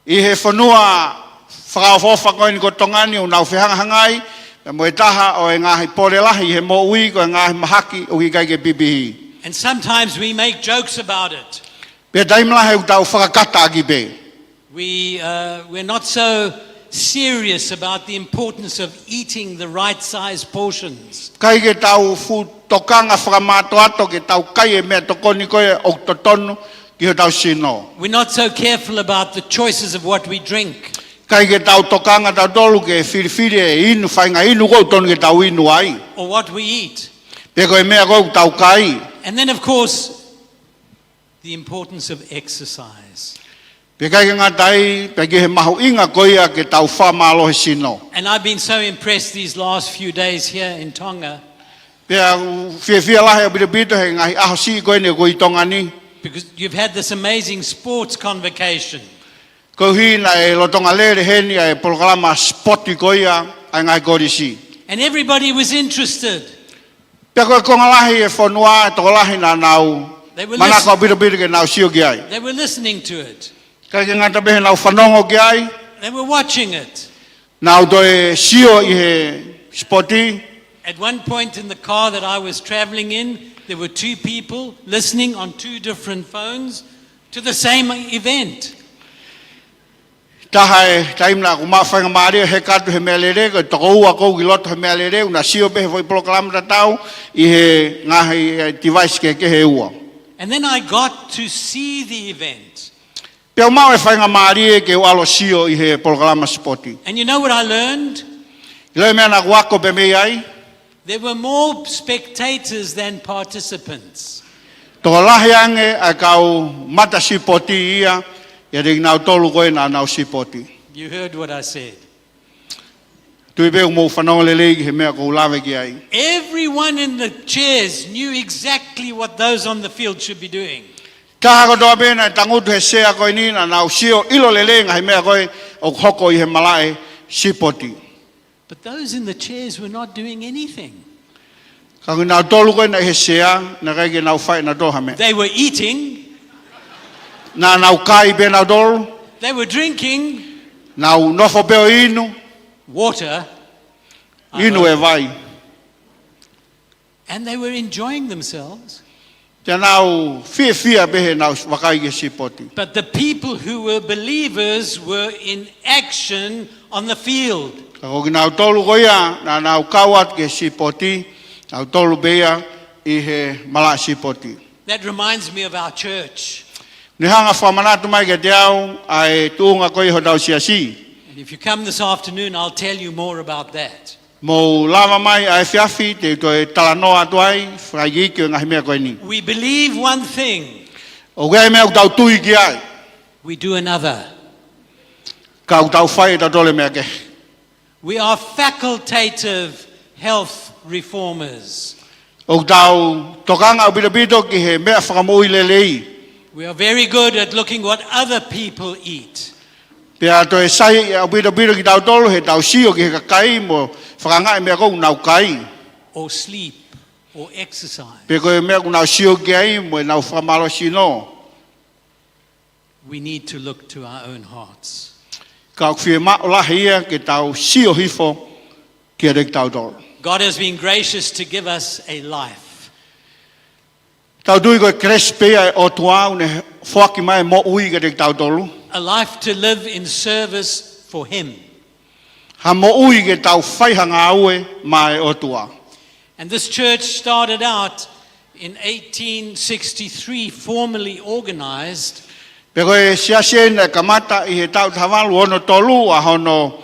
ʻI he fonua fakaʻofoʻofa ko eni ko Tonga ni ʻoku nau fehangahangai mo e taha ʻo e ngaahi pole lahi ʻi he moʻui ko e ngaahi mahaki ʻoku ʻikai ke pipihi. And sometimes we make jokes about it. Pea taimi lahi ʻoku tau fakakata ʻaki pē. We, uh, we're not so serious about the importance of eating the right size portions. ʻIkai ke tau fuʻu tokanga fakamātoato ke tau kai e meʻatokoni ko ē ʻoku totonu ki hotau sino. We're not so careful about the choices of what we drink. ʻIkai ke tau tokanga tautolu ke filifili e inu, faʻahinga inu ʻoku totonu ke tau inu ai. Or what we eat. Pe ko e meʻa ʻoku tau kai. And then, of course, the importance of exercise. Pea ʻikai ke ngata ai, pea ki he mahuʻinga ko ia ke tau fakamālohi sino. And I've been so impressed these last few days here in Tonga. Pea ʻoku fiefia lahi ʻaupito he ngaahi ʻaho siʻi ko eni ʻoku ʻi Tonga ni. Because you've had this amazing sports convocation. Koeʻuhi naʻe lolotonga lele heni ʻa e polokalama sipoti ko ia ʻa e ngaahi kolisi. And everybody was interested. Pea ko e konga lahi e fonua, tokolahi naʻa nau They were manako ʻaupito ke nau sio ki ai. They were listening to it. ʻIkai ke ngata pē he nau fanongo ki ai. They were watching it. Nau toe sio ʻi he sipoti. At one point in the car that I was traveling in, there were two people listening on two different phones to the same event. Taha e taimi naʻa ku maʻu faingamālie heka atu he meʻalele, ko e tokoua ʻoku ou ʻi loto he meʻalele, ʻoku na sio pē he foʻi polokalama tatau ʻi he ngaahi, eh, device kehekehe ʻe ua. And then I got to see the event. Pea u maʻu e faingamālie ke u ʻalu ʻo sio ʻi he polokalama sipoti. And you know what I learned? ʻIlo e meʻa naʻa ku ako pē mei ai? There were more spectators than participants. Tokolahi ange ʻa e kau mata sipoti ia, ʻiate kinautolu ko ē naʻa nau sipoti. You heard what I said. Tui pē ʻoku mou fanongo lelei ki he meʻa ʻoku ou lave ki ai. Everyone in the chairs knew exactly what those on the field should be doing. Taha kotoa pē naʻe tangutu he sea ko eni naʻa nau sio ʻilo lelei ngaahi meʻa ko ē ʻoku hoko ʻi he malaʻe sipoti. But those in the chairs were not doing anything. Ka ko kinautolu ko ē naʻe ʻi he sea, naʻe ʻikai ke nau fai ʻe nautolu ha meʻa. They were eating. Naʻa nau kai pē nautolu. They were drinking. Nau nofo pē ʻo inu. Water. Inu e vai. And they were enjoying themselves. Te nau fiefia pē he nau vakai ki he sipoti. But the people who were believers were in action on the field. Ka ko kinautolu ko ia naʻa nau kau atu ki he sipoti, nautolu pē ia ʻi he malaʻe sipoti. That reminds me of our church. Ne hanga fakamanatu mai kiate au ʻa e tuʻunga ko ia hotau siasi. And if you come this afternoon, I'll tell you more about that. Mou lava mai ʻa e efiafi, te u toe talanoa atu ai, fakaikiiki ʻo e ngaahi meʻa ko eni. We believe one thing. ʻOku ʻi ai e meʻa ʻoku tau tui ki ai. We do another. Ka ʻoku tau fai ʻe tautolu e meʻa kehe. We are facultative health reformers. ʻOku tau tokanga ʻaupito ki he meʻa fakamoʻui lelei. We are very good at looking what other people eat. Pea toe sai ʻaupito kitautolu he tau sio ki he kakai mo fakaangaʻi e meʻa ʻoku nau kai. Or sleep, or exercise. Pe ko e meʻa ʻoku nau sio ki ai mo ʻenau fakamālohi sino. We need to look to our own hearts. Ka ʻoku fiemaʻu lahi ia ke tau sio hifo kiate kitautolu. God has been gracious to give us a life. Tau tui ko e kelesi pē ia ʻa e ʻOtua ʻoku ne foaki mai e moʻui kiate kitautolu. A life to live in service for Him. Ha moʻui ke tau fai ha ngāue maʻa e ʻOtua. And this church started out in eighteen sixty-three, formally organized. Pea ko e siasi eni naʻe kamata ʻi he taʻu taha valu ono tolu ʻa hono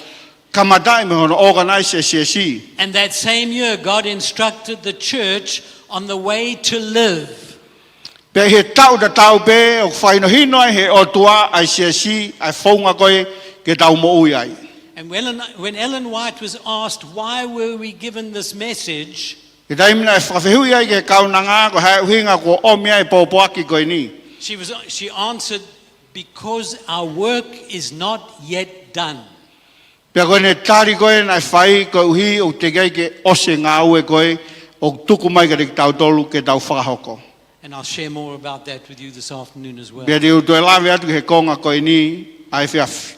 kamataʻi mo hono organize e siasi. And that same year, God instructed the church on the way to live. Pea ʻi he taʻu tatau pē ʻoku fakahinohino ai he ʻOtua ʻa e siasi ʻa e founga ko ē ke tau moʻui ai. And when, when Ellen White was asked, "Why were we given this message?" He taimi naʻe fakafehuʻi ai ki he kaunanga ko e hā e ʻuhinga kuo ʻomi ai e pōpoaki ko eni. She was, she answered, "Because our work is not yet done." Pea ko ʻene tali ko ē naʻe fai koeʻuhi ʻoku teʻeki ai ke ʻosi e ngāue ko ē ʻoku tuku mai kiate kitautolu ke tau fakahoko. And I'll share more about that with you this afternoon as well. Pea te u toe lave atu ki he konga ko eni ʻa e efiafi.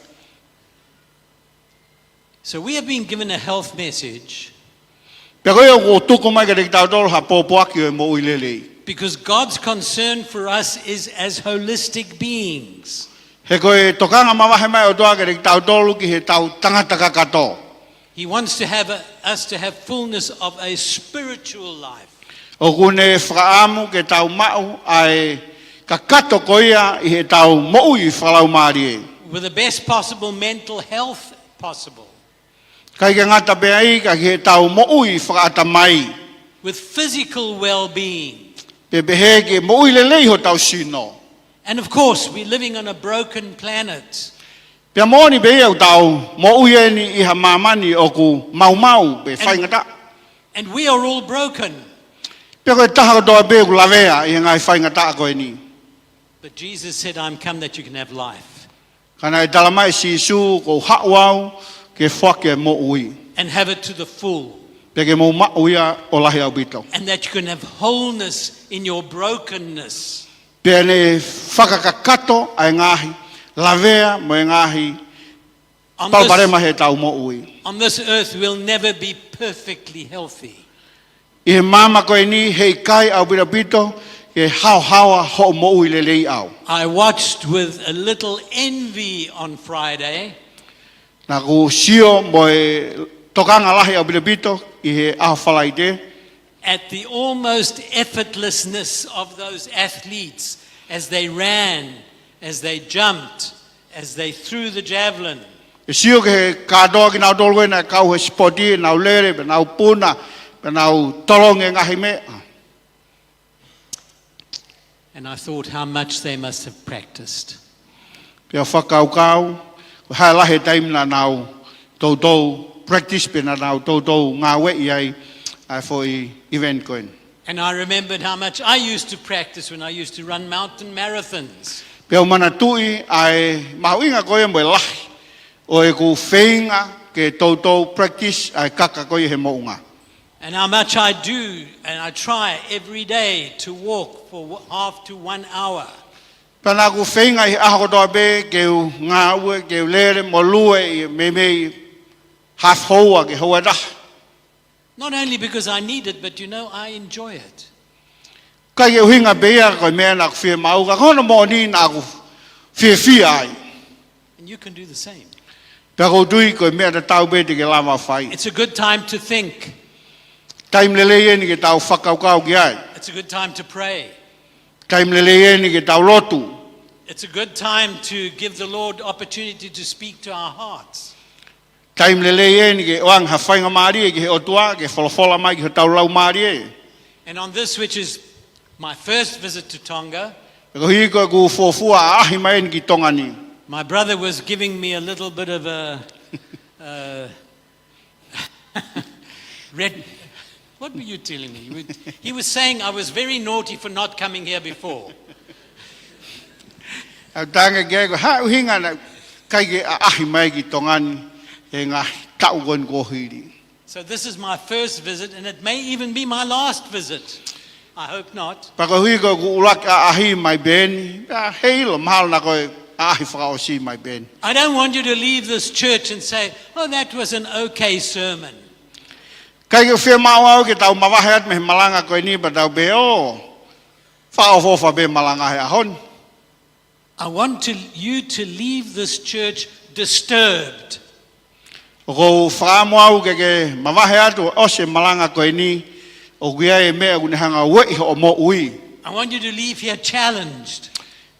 So we have been given a health message. Pea ko ia ʻoku tuku mai kiate kitautolu ha pōpoaki ʻo e moʻui lelei. Because God's concern for us is as holistic beings. He ko e tokanga mavahe mai ʻa e ʻOtua kiate kitautolu ki he tau tangata kakato. He wants to have a, us to have fullness of a spiritual life. ʻOku ne fakaʻamu ke tau maʻu ʻa e kakato ko ia ʻi he tau moʻui fakalaumālie. With the best possible mental health possible. ʻIkai ke ngata pē ai ka ki he tau moʻui fakaʻatamai. With physical well-being. Pea pehē ke moʻui lelei hotau sino. And of course, we're living on a broken planet. Pea moʻoni pē ia ʻoku tau moʻui eni ʻi ha māmani ʻoku maumau pe faingataʻa. And we are all broken. Pea ko e taha kotoa pē ʻoku lavea ʻi he ngaahi faingataʻa ko eni. But Jesus said, "I'm come that you can have life." Ka naʻe talamai ʻe Sīsū, "Kuo u haʻu au ke foaki e moʻui." And have it to the full. Pea ke mou maʻu ia ʻo lahi ʻaupito. And that you can have wholeness in your brokenness. Pea ne fakakakato ʻa e ngaahi lavea mo e ngaahi On this, palopalema heʻetau moʻui. On this earth, we'll never be perfectly healthy. ʻI he māmani ko eni heʻikai ʻaupito ʻaupito ke haohaoa hoʻo moʻui lelei ʻaʻau. I watched with a little envy on Friday. Naʻá ku sio mo e tokanga lahi ʻaupito ʻaupito ʻi he ʻaho Falaite. At the almost effortlessness of those athletes as they ran, as they jumped, as they threw the javelin. ʻE sio ki he kātoa kinautolu ē naʻe kau he sipoti, nau lele, pea nau puna, pea nau tolongi e ngaahi meʻa. And I thought how much they must have practiced. Pea fakakaukau, ko e hā e lahi e taimi naʻa nau toutou practice pe naʻa nau toutou ngāueʻi ai ʻa e foʻi event ko eni. And I remembered how much I used to practice when I used to run mountain marathons. Pea u manatuʻi ʻa e mahuʻinga ko ia mo e lahi ʻo ʻeku feinga ke toutou practice ʻa e kaka ko ia he moʻunga. And how much I do, and I try every day to walk for w-, half to one hour. Pea naʻá ku feinga ʻi he ʻaho kotoa pē ke u ngāue, ke u lele mo lue ʻi meimei half hour ki he houa ʻe taha. Not only because I need it, but, you know, I enjoy it. ʻIkai ke ʻuhinga pē ia ko e meʻa naʻá ku fiemaʻu, ka ko hono moʻoni naʻá ku fiefia ai. And you can do the same. Pea ʻoku ou tui ko e meʻa tatau pē te ke lava ʻo fai. It's a good time to think. Taimi lelei eni ke tau fakakaukau ki ai. It's a good time to pray. Taimi lelei eni ke tau lotu. It's a good time to give the Lord opportunity to speak to our hearts. Taimi lelei eni ke ʻoange ha faingamālie ki he ʻOtua, ke folofola mai ki hotau laumālie. And on this, which is my first visit to Tonga, Koeʻuhi ko ʻeku fuofua ʻaʻahi mai eni ki Tonga ni. My brother was giving me a little bit of a, uh, red, what were you telling me? He was, he was saying I was very naughty for not coming here before. ʻOku ou talaange ki ai ko e hā e ʻuhinga naʻe ʻikai ke ʻaʻahi mai ki Tonga ni he ngaahi taʻu ko eni kuo hili. So this is my first visit, and it may even be my last visit. I hope not. Pea koeʻuhi ko ʻeku ʻuluaki ʻaʻahi mai pē eni, pea heiʻilo mahalo naʻa ko e ʻaʻahi fakaʻosi mai pē eni. I don't want you to leave this church and say, "Oh, that was an okay sermon." ʻIkai ke fiemaʻu au ke tau mavahe atu mei he malanga ko eni pea tau pehē, "ʻŌ, fakaʻofoʻofa pē malanga he ʻaho ni." I want to, you to leave this church disturbed. ʻOku ou fakaʻamu au ke ke mavahe atu ʻo ʻosi e malanga ko eni, ʻoku ʻi ai e meʻa ʻoku ne hanga ʻo ueʻi hoʻo moʻui. I want you to leave here challenged.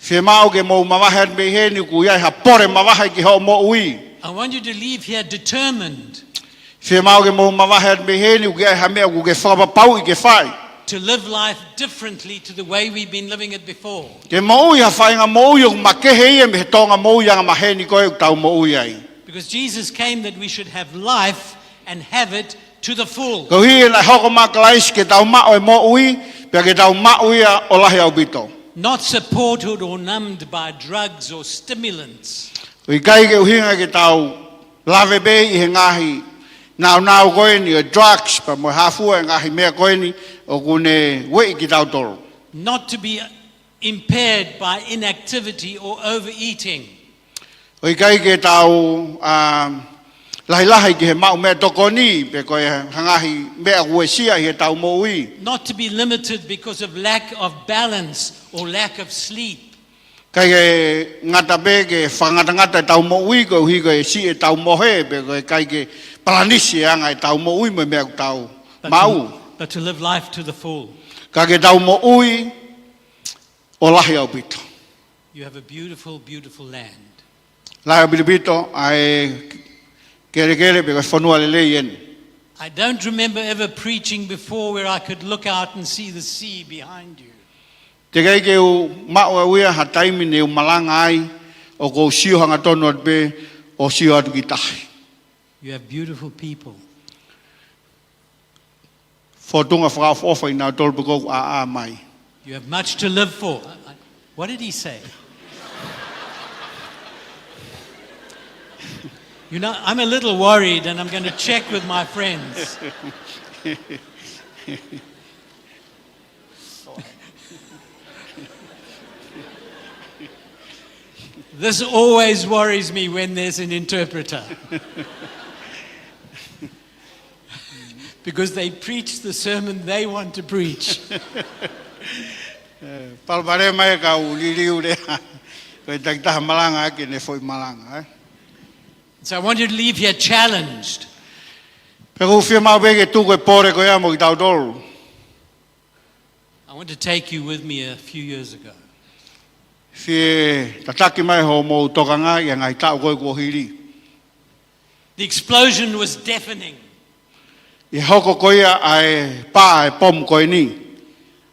Fiemaʻu ke mou mavahe atu mei heni ʻoku ʻi ai ha pole mavahe ki hoʻo moʻui. I want you to leave here determined. Fiemaʻu ke mou mavahe atu mei heni ʻoku ʻi ai ha meʻa ʻoku ke fakapapauʻi ke fai. To live life differently to the way we've been living it before. Ke moʻui ha faʻahinga moʻui ʻoku makehe ia mei he Tonga moʻui angamaheni ko ē ʻoku tau moʻui ai. Because Jesus came that we should have life and have it to the full. Koeʻuhi naʻe hoko mai ʻa Kalaisi ke tau maʻu e moʻui, pea ke tau maʻu ia ʻo lahi ʻaupito. Not supported or numbed by drugs or stimulants. ʻOku ʻikai ke ʻuhinga ke tau lave pē ʻi he ngaahi nāunau ko eni ʻo e drugs, pea mo e hā fua e ngaahi meʻa ko eni ʻoku ne ueʻi kitautolu. Not to be impaired by inactivity or overeating. ʻOku ʻikai ke tau, um, lahilahi ki he maʻu meʻatokoni, pe ko e ngaahi meʻa ʻoku uesia ʻi heʻetau moʻui. Not to be limited because of lack of balance or lack of sleep. ʻIkai ke ngata pē ke fakangatangata ʻetau moʻui koeʻuhi ko e siʻi ʻetau mohe, pe ko e ʻikai ke palanisi e anga ʻetau moʻui mo e meʻa ʻoku tau maʻu. But to, but to live life to the full. Ka ke tau moʻui ʻo lahi ʻaupito. You have a beautiful, beautiful land. Lahi ʻaupito ʻa e kelekele pe ko e fonua lelei eni. I don't remember ever preaching before where I could look out and see the sea behind you. Teʻeki ai ke u maʻu ʻe au ia ha taimi ne u malanga ai, ʻoku ou sio hangatonu atu pē, ʻo sio atu ki tahi. You have beautiful people. Fōtunga fakaʻofoʻofa ʻi nautolu pē ʻoku ʻā mai. You have much to live for. I, I, what did he say? You know, I'm a little worried and I'm going to check with my friends. This always worries me when there's an interpreter. Because they preach the sermon they want to preach. Palopalema e kau liliu lea. Ko e takitaha malanga ʻaki ʻene foʻi malanga, eh? So I want you to leave here challenged. Pea ʻoku ou fiemaʻu pē ke tuku e pole ko ia mo kitautolu. I want to take you with me a few years ago. Fie tataki mai hoʻomou tokanga ʻi he ngaahi taʻu ko ē kuo hili. The explosion was deafening. ʻI he hoko ko ia ʻa e pā e pomu ko eni.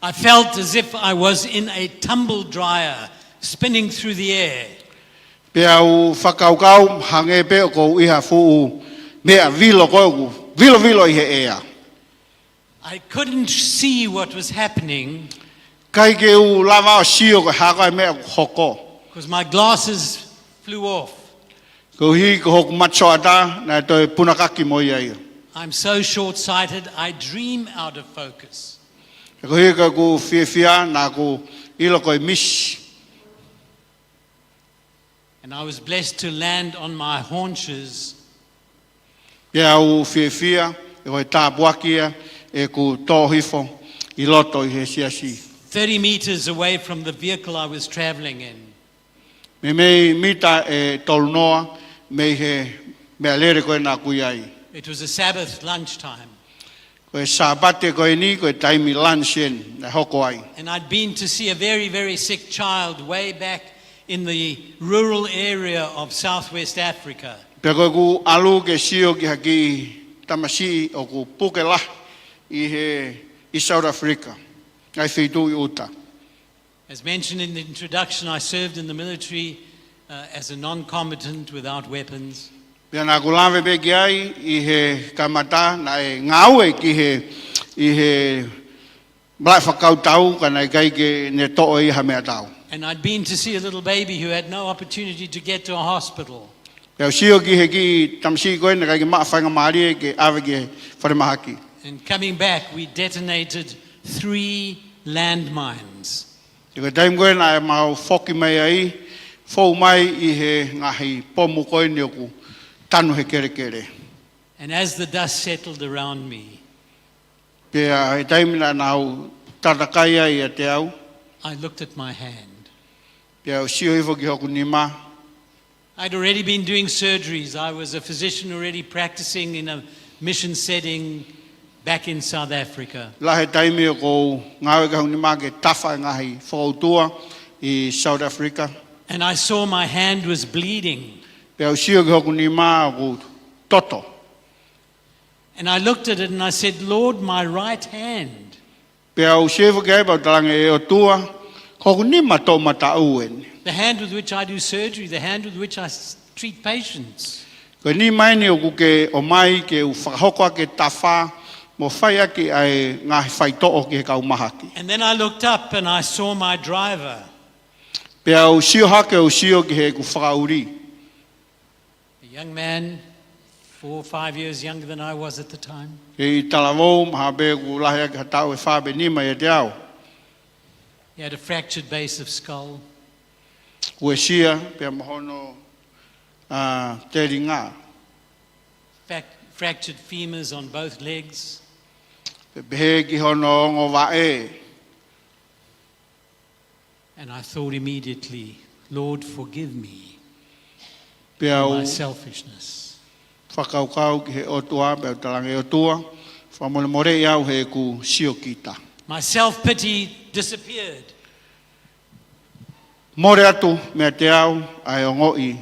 I felt as if I was in a tumble dryer spinning through the air. Pea u fakakaukau hangē pē ʻoku ou ʻi ha fuʻu meʻa vilo ko ē ʻoku vilovilo ʻi he ʻea. I couldn't see what was happening. ʻIkai ke u lava ʻo sio ko e hā koā e meʻa ʻoku hoko. Because my glasses flew off. Koeʻuhi ko hoku mata soʻatā naʻe toe punakaki mo ia ia. I'm so short-sighted, I dream out of focus. Koeʻuhi ko ʻeku fiefia naʻa ku ʻilo ko e misi. And I was blessed to land on my haunches. Pea u fiefia, ʻe ko e tāpuaki ia ʻeku tō hifo ʻi loto ʻi he siasi. Thirty meters away from the vehicle I was traveling in. Meimei mita ʻe tolunoa mei he meʻalele ko ē naʻa ku ʻi ai. It was a Sabbath lunchtime. Ko e Sāpate ko eni, ko e taimi lunch eni naʻe hoko ai. And I'd been to see a very, very sick child way back in the rural area of southwest Africa. Pea ko ʻeku ʻalu ke sio ki ha kiʻi tamasiʻi ʻoku puke lahi ʻi he, ʻi South Africa, ngaahi feituʻu ʻi ʻuta. As mentioned in the introduction, I served in the military, uh, as a non-combatant without weapons. Pea naʻa ku lave pē ki ai ʻi he kamata, naʻe ngāue ki he, ʻi he malaʻe fakakautau, ka naʻe ʻikai ke ne toʻo ia ha meʻatau. And I'd been to see a little baby who had no opportunity to get to a hospital. Pea u sio ki he kiʻi tamasiʻi ko ē naʻe ʻikai ke maʻu faingamālie ke ʻave ki he falemahaki. And coming back, we detonated three landmines. Pea ko e taimi ko ē naʻa mau foki mai ai, fou mai ʻi he ngaahi pomu ko eni ʻoku tanu he kelekele. And as the dust settled around me, Pea ʻi he taimi naʻa nau tatakai ai ʻiate au, I looked at my hand. Pea u sio hifo ki hoku nima. I'd already been doing surgeries. I was a physician already practicing in a mission setting back in South Africa. Lahi e taimi ʻoku ou ngāue ki hoku nima ke tafa e ngaahi fokoutua ʻi South Africa. And I saw my hand was bleeding. Pea u sio ki hoku nima ʻoku toto. And I looked at it and I said, "Lord, my right hand." Pea u sio hifo ki ai pea u talaange, ʻE ʻOtua, ko hoku nima toʻomataʻu eni. The hand with which I do surgery, the hand with which I s-, treat patients. Ko e nima eni ʻoku ke ʻomai ke u fakahoko ʻaki e tafa mo fai ʻaki ʻa e ngaahi faitoʻo ki he kau mahaki. And then I looked up and I saw my driver. Pea u sio hake ʻo sio ki heʻeku fakaʻuli. A young man, four or five years younger than I was at the time. Kiʻi talavou, mahalo pē ʻoku lahi ʻaki ha taʻu ʻe fā pe nima ʻiate au. He had a fractured base of skull. Uesia, pea mo hono, ā, telinga. Fac-, fractured femurs on both legs. Pea pehē ki hono ongo vaʻe. And I thought immediately, "Lord, forgive me Pea for u my selfishness." fakakaukau ki he ʻOtua, pea u talaange, ʻE ʻOtua, fakamolemoleʻi au heʻeku siokita. My self-pity disappeared. Mole atu meiate au ʻa e ongoʻi.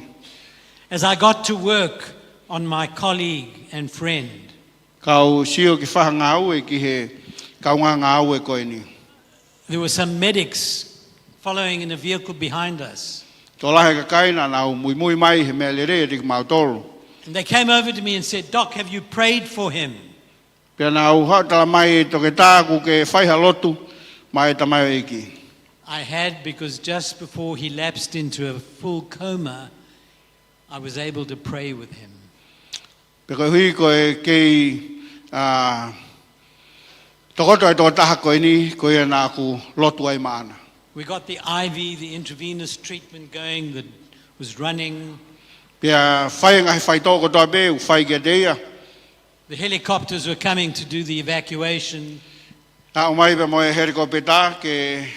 As I got to work on my colleague and friend, Kau sio ki he fai ngāue ki he kaungā ngāue ko eni. There were some medics following in a vehicle behind us. Tokolahi e kakai naʻa nau muimui mai he meʻalele ʻiate kimautolu. And they came over to me and said, "Doc, have you prayed for him?" Pea naʻa nau haʻu ʻo talamai, "Toketā, kuo ke fai ha lotu maʻa e tamaioʻeiki?" I had, because just before he lapsed into a full coma, I was able to pray with him. Pea koeʻuhi ko e kei, ā, tokoto e tokotaha ko eni, ko ia naʻa ku lotu ai maʻana. We got the I V, the intravenous treatment going that was running. Pea fai e ngaahi faitoʻo kotoa pē ʻoku fai kiate ia. The helicopters were coming to do the evacuation. Naʻe ʻomai pē mo e helikopeta ke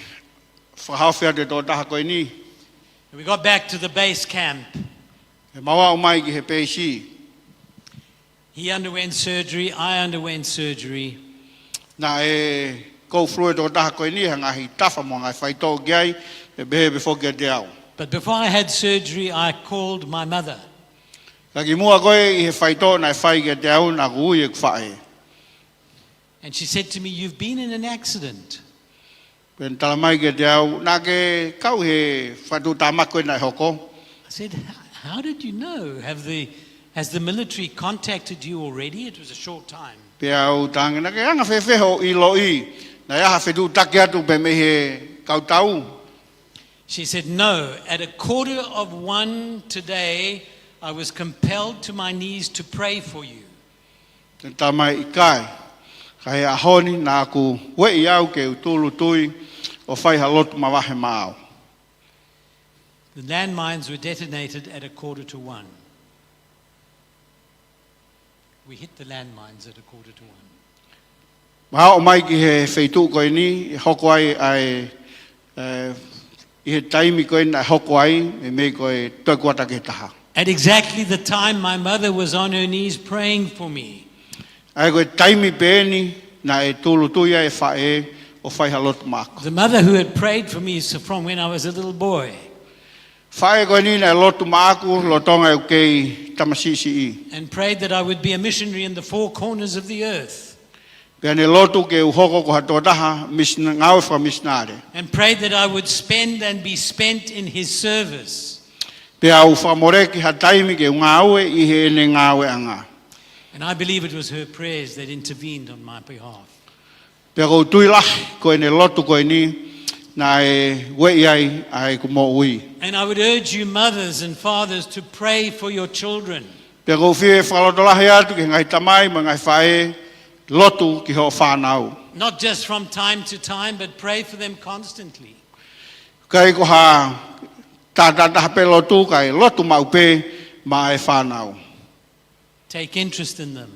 fakahaofi atu e tokotaha ko eni. And we got back to the base camp. ʻE mau aʻu mai ki he peisi. He underwent surgery, I underwent surgery. Naʻe go through e tokotaha ko eni ha ngaahi tafa mo e ngaahi faitoʻo ki ai, ʻe pehē pē foki kiate au. But before I had surgery, I called my mother. Ka kimuʻa ko ē ʻi he faitoʻo naʻe fai kiate au, naʻa ku ui ʻeku faʻē. And she said to me, "You've been in an accident." Pea ne talamai kiate au, "Naʻa ke kau he fakatuʻutāmaki ko ē naʻe hoko." I said, "How did you know? Have the, has the military contacted you already?" It was a short time. Pea u talaange, "Naʻa ke anga fēfē hoʻo ʻiloʻi? Naʻe ʻi ai ha fetuʻutaki atu pē mei he kau tau?" She said, "No, at a quarter of one today, I was compelled to my knees to pray for you." Pea ne talamai, "ʻIkai. Ka he ʻaho ni naʻa ku ueʻi au ke u tūʻulutui ʻo fai ha lotu mavahe maʻau." The landmines were detonated at a quarter to one. We hit the landmines at a quarter to one. Mau aʻu mai ki he feituʻu ko eni, ʻe hoko ai ʻa e, ē, ʻi he taimi ko ē naʻe hoko ai, meimei ko e toe kuata ki he taha. At exactly the time my mother was on her knees praying for me. ʻA ia ko e taimi pē eni naʻe tūʻulutui ai e faʻē ʻo fai ha lotu maʻaku. The mother who had prayed for me s-, from when I was a little boy. Faʻē ko eni naʻe lotu maʻaku lolotonga ʻeku kei tamasiʻi siʻi. And prayed that I would be a missionary in the four corners of the earth. Pea ne lotu ke u hoko ko ha tokotaha misina-, ngāue fakamisinale. And prayed that I would spend and be spent in his service. Pea u fakamoleki ha taimi ke u ngāue ʻi heʻene ngāueʻanga. And I believe it was her prayers that intervened on my behalf. Pea ʻoku ou tui lahi ko ʻene lotu ko eni naʻe ueʻi ai ʻa ʻeku moʻui. And I would urge you mothers and fathers to pray for your children. Pea ʻoku ou fie fakalotolahi atu ki he ngaahi tamai mo e ngaahi faʻē, lotu ki hoʻo fānau. Not just from time to time, but pray for them constantly. ʻIkai ko ha taimi ʻe taha pē lotu, kae lotu maʻu pē maʻa e fānau. Take interest in them.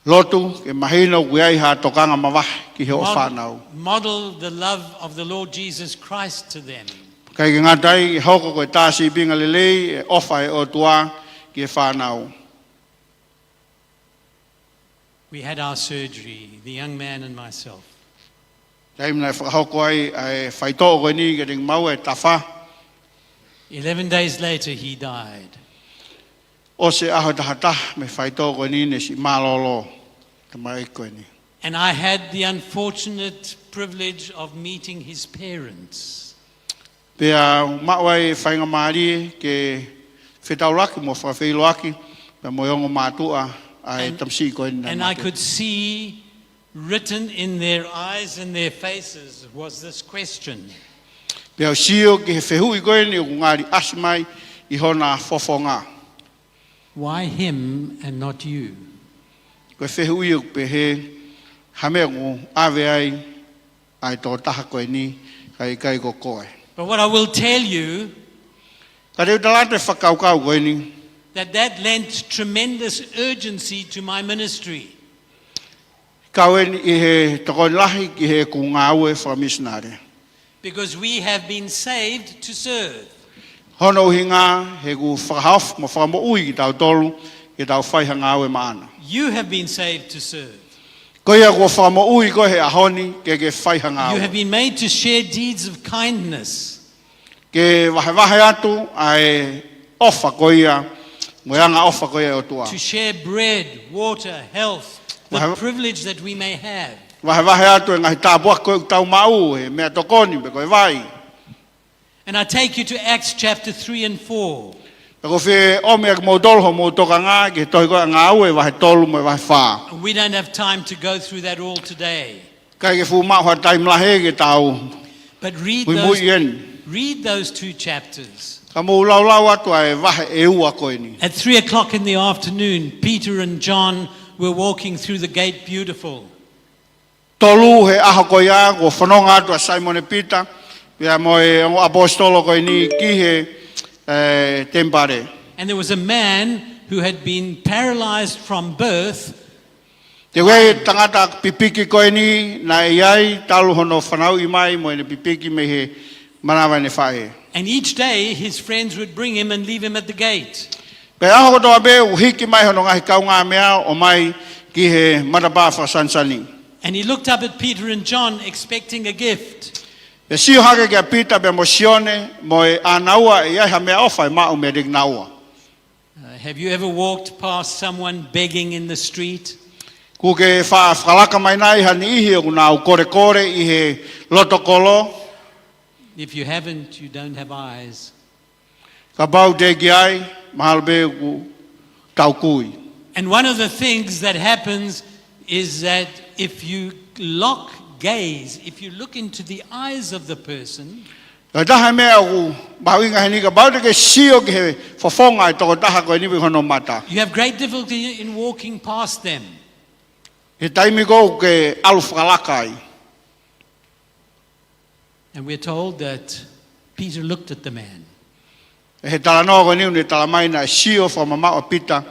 Lotu ke mahino ʻoku ʻi ai ha tokanga mavahe ki hoʻo fānau. Mod-, model the love of the Lord Jesus Christ to them. ʻIkai ke ngata ai, ke hoko ko e tā sīpinga lelei e ʻofa ʻa e ʻOtua ki he fānau. We had our surgery, the young man and myself. Taimi naʻe fakahoko ai ʻa e faitoʻo ko eni kiate kimaua, e tafa. Eleven days later, he died. ʻOsi e ʻaho ʻe tahataha mei he faitoʻo ko eni ne siʻi mālōlō e tamaioʻeiki ko eni. And I had the unfortunate privilege of meeting his parents. Pea u maʻu ai e faingamālie ke fetaulaki mo fakafeʻiloaki pea mo e ongo mātuʻa ʻa e tamasiʻi ko eni naʻe mate. And, and I could see written in their eyes and their faces was this question. Pea u sio ki he fehuʻi ko eni ʻoku ngali ʻasi mai ʻi hona fofonga. Why him and not you? Ko e fehuʻi ʻoku pehē, hā e meʻa ʻoku ʻave ai ʻa e tokotaha ko eni, kae ʻikai ko koe? But what I will tell you, ka te u tala atu e fakakaukau ko eni, that that lent tremendous urgency to my ministry. Kau eni ʻi he tokoni lahi ki heʻeku ngāue fakamisinale. Because we have been saved to serve. Hono ʻuhinga he kuo fakahaofi mo fakamoʻui kitautolu ke tau fai ha ngāue maʻana. You have been saved to serve. Ko ia kuo fakamoʻui koe he ʻaho ni ke ke fai ha ngāue. You have been made to share deeds of kindness. Ke vahevahe atu ʻa e ʻofa ko ia, mo e anga ʻofa ko ia ʻa e ʻOtua. To share bread, water, health, the privilege that we may have. vahevahe atu e ngaahi tāpuaki ko ē ʻoku tau maʻu, he meʻatokoni pe ko e vai. And I take you to Acts chapter three and four. Pea ʻoku ou fie ʻomi ʻa kimoutolu hoʻomou tokanga ki he tohi ko ē ʻa Ngāue vahe tolu mo e vahe fā. And we don't have time to go through that all today. ʻIkai ke fuʻu maʻu ha taimi lahi ke tau But read muimui those, eni. Read those two chapters. Ka mou laulau atu ʻa e vahe ʻe ua ko eni. At three o'clock in the afternoon, Peter and John were walking through the gate beautiful. Tolu he ʻaho ko ia, kuo fononga atu ʻa Saimone Pita, pea mo e ongo ʻaposetolo ko eni ki he, ē, temipale. And there was a man who had been paralyzed from birth. Te ue tangata pipiki ko eni naʻe ʻi ai talu hono fanauʻi mai mo ʻene pipiki mei he manava ʻene faʻē. And each day his friends would bring him and leave him at the gate. Pea ʻaho kotoa pē ʻoku hiki mai hono ngaahi kaungāmeʻa ʻo ʻomai ki he matapā fakasanisani. And he looked up at Peter and John expecting a gift. Pea sio hake kia Pita pea mo Sione mo e ʻānaua ʻe ʻi ai ha meʻaʻofa ʻe maʻu meiate kinaua. Uh, have you ever walked past someone begging in the street? Kuo ke faʻa fakalaka mai nai ha niʻihi ʻoku nau kolekole ʻi he loto kolo? If you haven't, you don't have eyes. Kapau teʻeki ai, mahalo pē ʻoku tau kui. And one of the things that happens is that if you lock gaze, if you look into the eyes of the person, Ko e taha e meʻa ʻoku mahuʻinga heni, kapau te ke sio ki he fofonga ʻo e tokotaha ko eni pe hono mata. You have great difficulty in walking past them. He taimi ko ē ʻoku ke ʻalu fakalaka ai. And we're told that Peter looked at the man. ʻI he talanoa ko eni ʻoku ne talamai naʻe sio fakamamaʻo ʻa Pita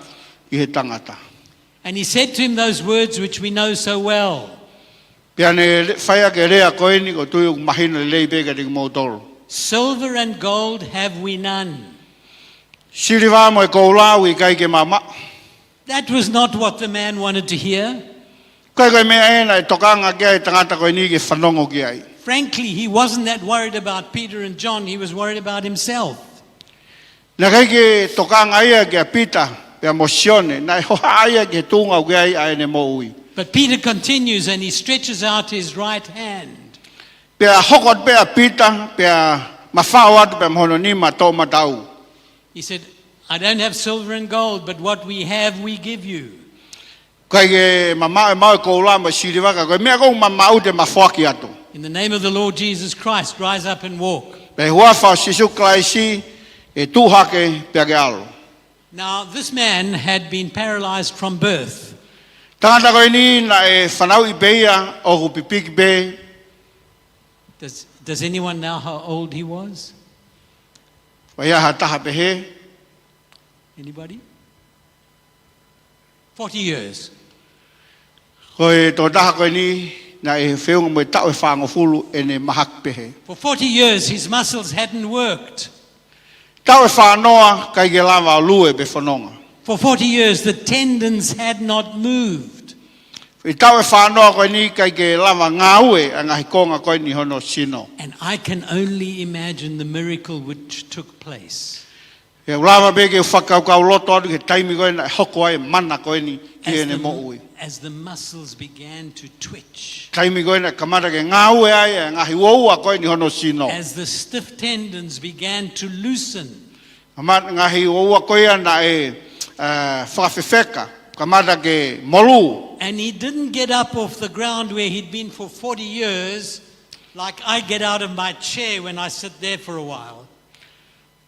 ki he tangata. And he said to him those words which we know so well. Pea ne le-, fai ʻaki e lea ko eni ʻoku ou tui ʻoku mahino lelei pē kiate kimoutolu. Silver and gold have we none. Siliva mo e koula ʻoku ʻikai ke ma maʻu. That was not what the man wanted to hear. ʻIkai ko e meʻa ē naʻe tokanga ki ai e tangata ko eni ke fanongo ki ai. Frankly, he wasn't that worried about Peter and John, he was worried about himself. Naʻe ʻikai ke tokanga ia kia Pita pea mo Sione, naʻe hohaʻa ia ki he tuʻunga ʻoku ʻi ai ʻa ʻene moʻui. But Peter continues and he stretches out his right hand. Pea hoko atu pē ʻa Pita, pea mafao atu pea mo hono nima toʻomataʻu. He said, "I don't have silver and gold, but what we have we give you." ʻIkai ke ma maʻu ʻemau koula mo e siliva, ka ko e meʻa ʻoku ma maʻu te ma foaki atu. In the name of the Lord Jesus Christ, rise up and walk. Pea ʻi he huafa ʻo Sīsū Kalaisi, ʻe tuʻu hake pea ke ʻalu. Now, this man had been paralyzed from birth. Tangata ko eni naʻe fanauʻi pē ia ʻoku pipiki pē. Does, does anyone know how old he was? Vai ʻa ha taha pehē? Anybody? Forty years. Ko e tokotaha ko eni naʻe feʻunga mo e taʻu ʻe fāngofulu ʻene mahaki pehē. For forty years, his muscles hadn't worked. Taʻu ʻe fānoa ʻikai ke lava ʻo lue pe fononga. For forty years, the tendons had not moved. ʻI he taʻu ʻe fānoa ko eni ʻikai ke lava ngāue ʻa e ngaahi konga ko eni hono sino. And I can only imagine the miracle which took place. ʻOku ou lava pē ke fakakaukau loto atu ki he taimi ko ē naʻe hoko ai e mana ko eni ki heʻene moʻui. As the muscles began to twitch. Taimi ko ē naʻe kamata ke ngāue ai e ngaahi uaua ko eni hono sino. As the stiff tendons began to loosen. Kamata ngaahi uaua ko ia naʻe, ē, fakafefeka, kamata ke molū. And he didn't get up off the ground where he'd been for forty years, like I get out of my chair when I sit there for a while.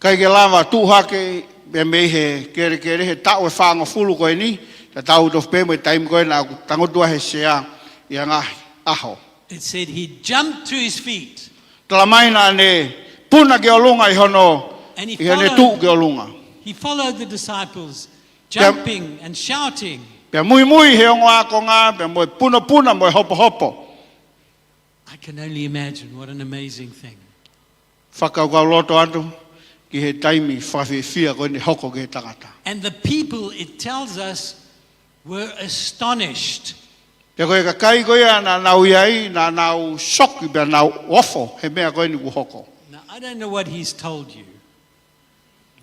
ʻIkai ke lava tuʻu hake mei he kelekele he taʻu ʻe fāngofulu ko eni, tatau tofu pē mo e taimi ko ē naʻa ku tangutu ai he sea ʻi ha ngaahi ʻaho. It said he jumped to his feet. Talamai naʻa ne puna ki ʻolunga ʻi hono, ʻi heʻene tuʻu ki ʻolunga. And he followed, he followed the disciples, jumping and shouting. Pea muimui he ongo ākonga, pea mo e punapuna mo e hopohopo. I can only imagine what an amazing thing. Fakakaukau loto atu ki he taimi fakafiefia ko eni hoko ki he tangata. And the people, it tells us, were astonished. Pea ko e kakai ko ia naʻa nau ʻi ai, naʻa nau soki pea nau ofo he meʻa ko eni kuo hoko. Now, I don't know what he's told you,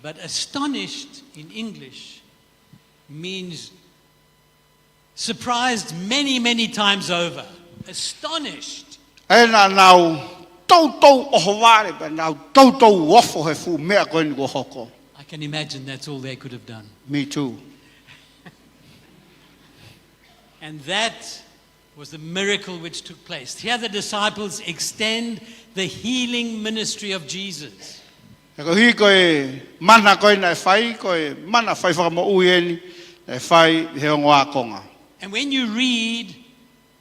but astonished in English means surprised many, many times over. astonished. ʻA ia naʻa nau toutou ʻohovale, pea nau toutou ofo he fuʻu meʻa ko eni kuo hoko. I can imagine that's all they could have done. Me too. And that was the miracle which took place. Here the disciples extend the healing ministry of Jesus. He koeʻuhi ko e mana ko ē naʻe fai, ko e mana fai fakamoʻui eni naʻe fai he ongo ākonga. And when you read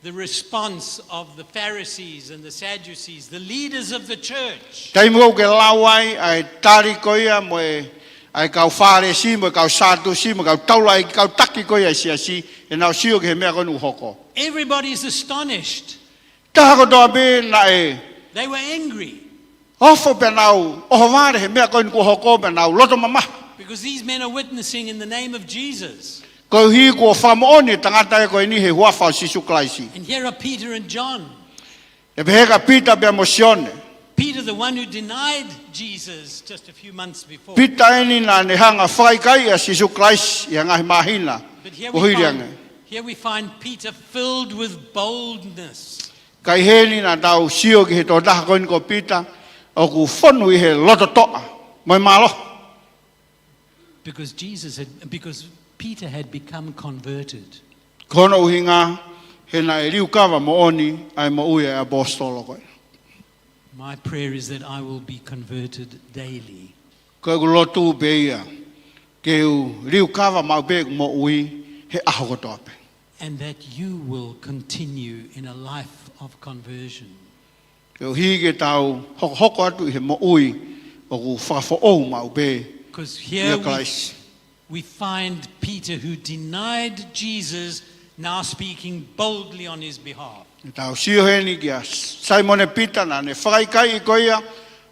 the response of the Pharisees and the Sadducees, the leaders of the church, Taimi ʻoku ke lau ai ʻa e tali ko ia mo e, ʻa e kau Fālesi, mo e kau Sātusi, mo e kau taulaʻeiki, kau taki ko ia ʻo e siasi, ʻenau sio ki he meʻa ko eni kuo hoko. Everybody's astonished. Taha kotoa pē naʻe They were angry ofo pea nau ʻohovale he meʻa ko eni kuo hoko pea nau loto mamahi. Because these men are witnessing in the name of Jesus. Koeʻuhi kuo fakamoʻoni e tangata ko eni he huafa ʻo Sīsū Kalaisi. And here are Peter and John. ʻE pehē kia Pita pea mo Sione. Peter, the one who denied Jesus just a few months before. Pita eni naʻa ne hanga ʻo fakaʻikaiʻi ʻa Sīsū Kalaisi ʻi ha ngaahi māhina But here kuo we hili find, ange. Here we find Peter filled with boldness. Ka ʻi heni naʻa tau sio ki he tokotaha ko eni ko Pita, ʻoku fonu ʻi he loto toʻa mo e mālohi. Because Jesus had, because Peter had become converted. Ko hono ʻuhinga he naʻe liukava moʻoni ʻa e moʻui ʻa e ʻaposetolo ko ē. My prayer is that I will be converted daily. Ko ʻeku lotu pē ia ke u liukava maʻu pē ʻeku moʻui he ʻaho kotoa pē. And that you will continue in a life of conversion. Koeʻuhi ke tau hokohoko atu ʻi he moʻui ʻoku fakafoʻou maʻu pē ʻia Kalaisi. Because here we, we find Peter, who denied Jesus, now speaking boldly on his behalf. Tau sio heni kia Saimone Pita naʻa ne fakaʻikaiʻi ko ia,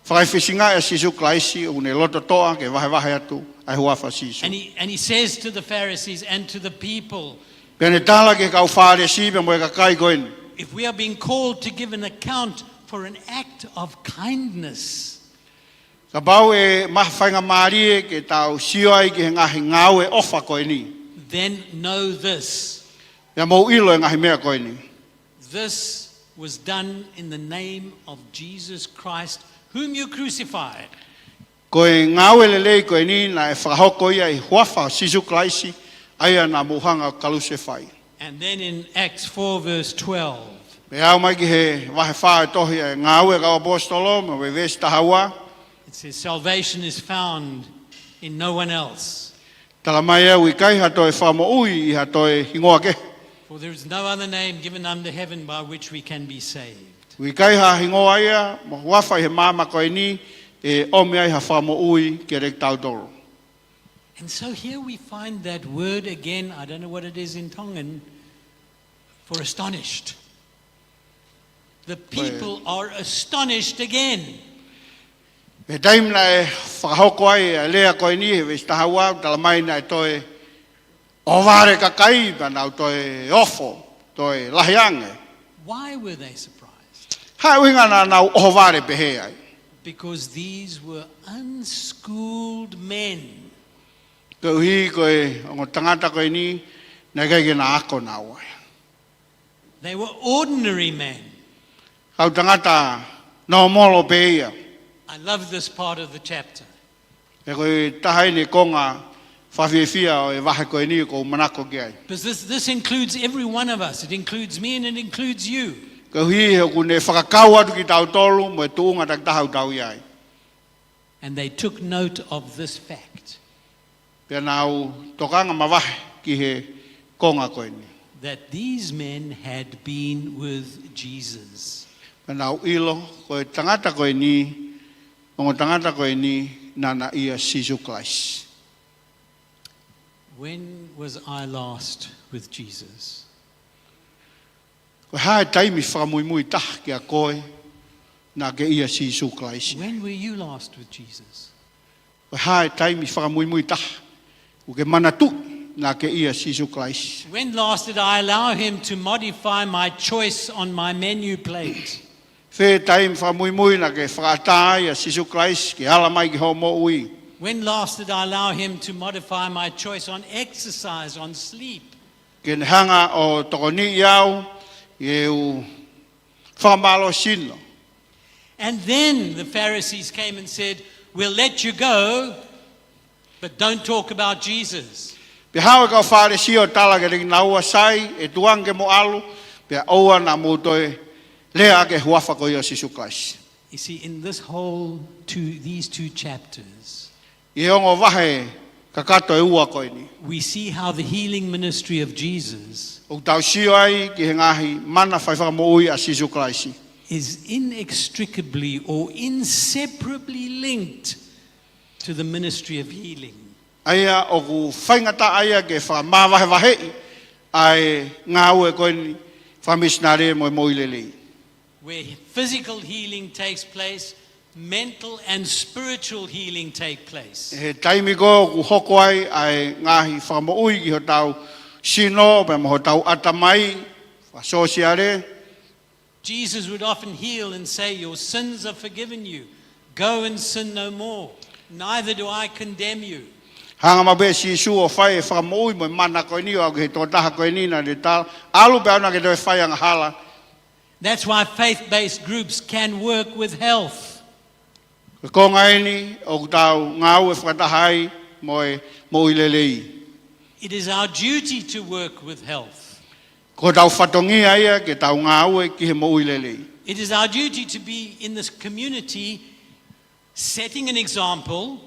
fakaefisingaʻi ʻa Sīsū Kalaisi, ʻoku ne loto toʻa ke vahevahe atu ʻa e huafa ʻo Sīsū. And he, and he says to the Pharisees and to the people, Pea ne tala ki he kau Fālesi pea mo e kakai ko eni. If we are being called to give an account for an act of kindness, Kapau ʻe maʻu ha faingamālie ke tau sio ai ki he ngaahi ngāue ʻofa ko eni, then know this. Pea mou ʻilo e ngaahi meʻa ko eni. This was done in the name of Jesus Christ, whom you crucified. Ko e ngāue lelei ko eni naʻe fakahoko ia ʻi he huafa ʻo Sīsū Kalaisi, ʻa ia naʻa mou hanga ʻo kalusefai. And then in Acts four verse twelve, Pea aʻu mai ki he vahe fā ʻo e tohi ʻa e Ngāue ʻa e Kau ʻAposetolo, mo e veesi taha ua. It says, "Salvation is found in no one else." Tala mai ʻoku ʻikai ha toe fakamoʻui ʻi ha toe hingoa kehe. For there is no other name given under heaven by which we can be saved. ʻOku ʻikai ha hingoa ia mo ha huafa ʻi he māmani ko eni ʻe ʻomi ai ha fakamoʻui kiate kitautolu. And so here we find that word again, I don't know what it is in Tongan, for astonished. The people are astonished again. Pea taimi naʻe fakahoko ai ʻa e lea ko eni he veesi taha ua, tala mai naʻe toe ʻohovale kakai pea nau toe ofo, toe lahi ange. Why were they surprised? Ko e hā e ʻuhinga naʻa nau ʻohovale pehē ai? Because these were unschooled men. Koeʻuhi ko e ongo tangata ko eni, naʻe ʻikai ke na ako naua. They were ordinary men. Kau tangata nōmolo pē ia. I love this part of the chapter. He ko e taha eni e konga fakafiefia ʻo e vahe ko eni ʻoku ou manako ki ai. Because this, this includes every one of us. It includes me and it includes you. Koeʻuhi he ʻoku ne fakakau atu kitautolu mo e tuʻunga takitaha ʻoku tau ʻi ai. And they took note of this fact. Pea nau tokanga mavahe ki he konga ko eni. That these men had been with Jesus. Pea nau ʻilo ko e tangata ko eni, ongo tangata ko eni, naʻa na ʻia Sīsū Kalaisi. When was I last with Jesus? Ko e hā e taimi fakamuimui taha kia koe naʻa ke ʻia Sīsū Kalaisi? When were you last with Jesus? Ko e hā e taimi fakamuimui taha ʻoku ke manatuʻi naʻa ke ʻia Sīsū Kalaisi? When last did I allow him to modify my choice on my menu plate? Fē taimi fakamuimui naʻa ke fakaʻatā ai ʻa Sīsū Kalaisi ke ala mai ki hoʻo moʻui? When last did I allow him to modify my choice on exercise, on sleep? Ke ne hanga ʻo tokoniʻi au ʻi heʻeku fakamālohisino. And then the Pharisees came and said, "We'll let you go, but don't talk about Jesus." Pea haʻu e kau Fālesi ʻo tala kiate kinaua, sai, ʻe tuku ange ke mou ʻalu, pea ʻoua naʻa mou toe lea ʻaki e huafa ko ia ʻo Sīsū Kalaisi. You see, in this whole two, these two chapters, ʻI he ongo vahe kakato ʻe ua ko eni, we see how the healing ministry of Jesus ʻoku tau sio ai ki he ngaahi mana faifakamoʻui ʻa Sīsū Kalaisi. Is inextricably or inseparably linked to the ministry of healing. ʻA ia ʻoku faingataʻa ia ke fakamavahevaheʻi ʻa e ngāue ko eni fakamisinale mo e moʻui lelei. Where physical healing takes place, mental and spiritual healing take place. ʻI he taimi ko ē ʻoku hoko ai ʻa e ngaahi fakamoʻui ki hotau sino, pea mo hotau ʻatamai, fakasōsiale. Jesus would often heal and say, "Your sins are forgiven you. Go and sin no more. Neither do I condemn you." Hanga maʻu pē ʻe Sīsū ʻo fai e fakamoʻui mo e mana ko eni ʻo aʻu ki he tokotaha ko eni naʻa ne tala, ʻalu pē ʻalu, naʻa ke toe fai angahala. That's why faith-based groups can work with health. Ko e konga eni ʻoku tau ngāue fakataha ai mo e moʻui lelei. It is our duty to work with health. Ko hotau fatongia ia ke tau ngāue ki he moʻui lelei. It is our duty to be in this community setting an example.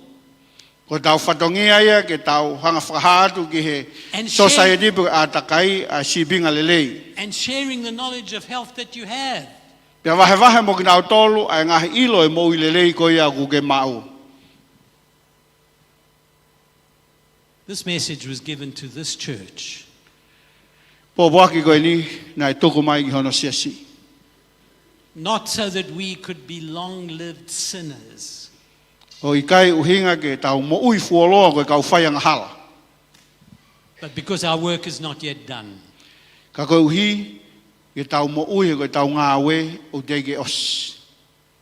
Ko hotau fatongia ia ke tau hanga fakahā atu ki he And sharing, sōsaieti pe ʻātakai ʻa e sīpinga lelei. And sharing the knowledge of health that you have. Pea vahevahe mo kinautolu ʻa e ngaahi ʻilo ʻo e moʻui lelei ko ia ʻoku ke maʻu. This message was given to this church. Pōpoaki ko eni naʻe tuku mai ki hono siasi. Not so that we could be long-lived sinners. ʻOku ʻikai ʻuhinga ke tau moʻui fuoloa ko e kau fai angahala. But because our work is not yet done. Ka koeʻuhi ke tau moʻui he ko ʻetau ngāue ʻoku teʻeki ke ʻosi.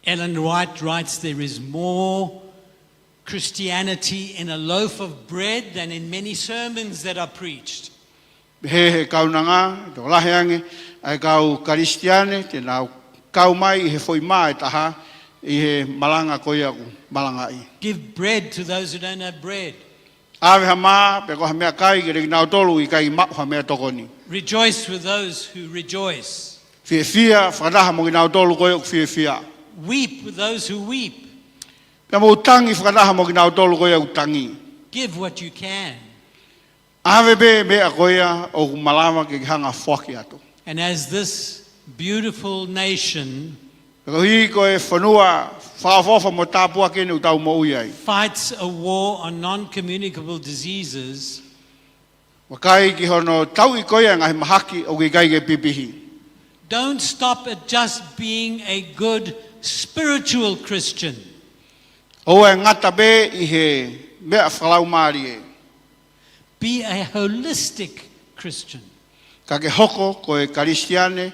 Ellen White writes, "There is more Christianity in a loaf of bread than in many sermons that are preached." He he kaunanga, tokolahi ange ʻa e kau Kalisitiane te nau kau mai ʻi he foʻi mā ʻe taha ʻi he malanga ko ia ʻoku malangaʻi. Give bread to those who don't have bread. ʻAve ha mā pe ko ha meʻakai kiate kinautolu ʻoku ʻikai maʻu ha meʻatokoni. Rejoice with those who rejoice. Fiefia fakataha mo kinautolu ko ē ʻoku fiefia. Weep with those who weep. Pea mou tangi fakataha mo kinautolu ko ē ʻoku tangi. Give what you can. ʻAve pē meʻa ko ia ʻoku malava ke ke hanga foaki atu. And as this beautiful nation Koeʻuhi ko e fonua fakaʻofoʻofa mo tāpuaki eni ʻoku tau moʻui ai. Fights a war on non-communicable diseases, Vakai ki hono tauʻi ko ia e ngaahi mahaki ʻoku ʻikai ke pipihi. Don't stop at just being a good spiritual Christian. ʻOua ʻe ngata pē ʻi he meʻa fakalaumālie. Be a holistic Christian. Ka ke hoko ko e Kalisitiane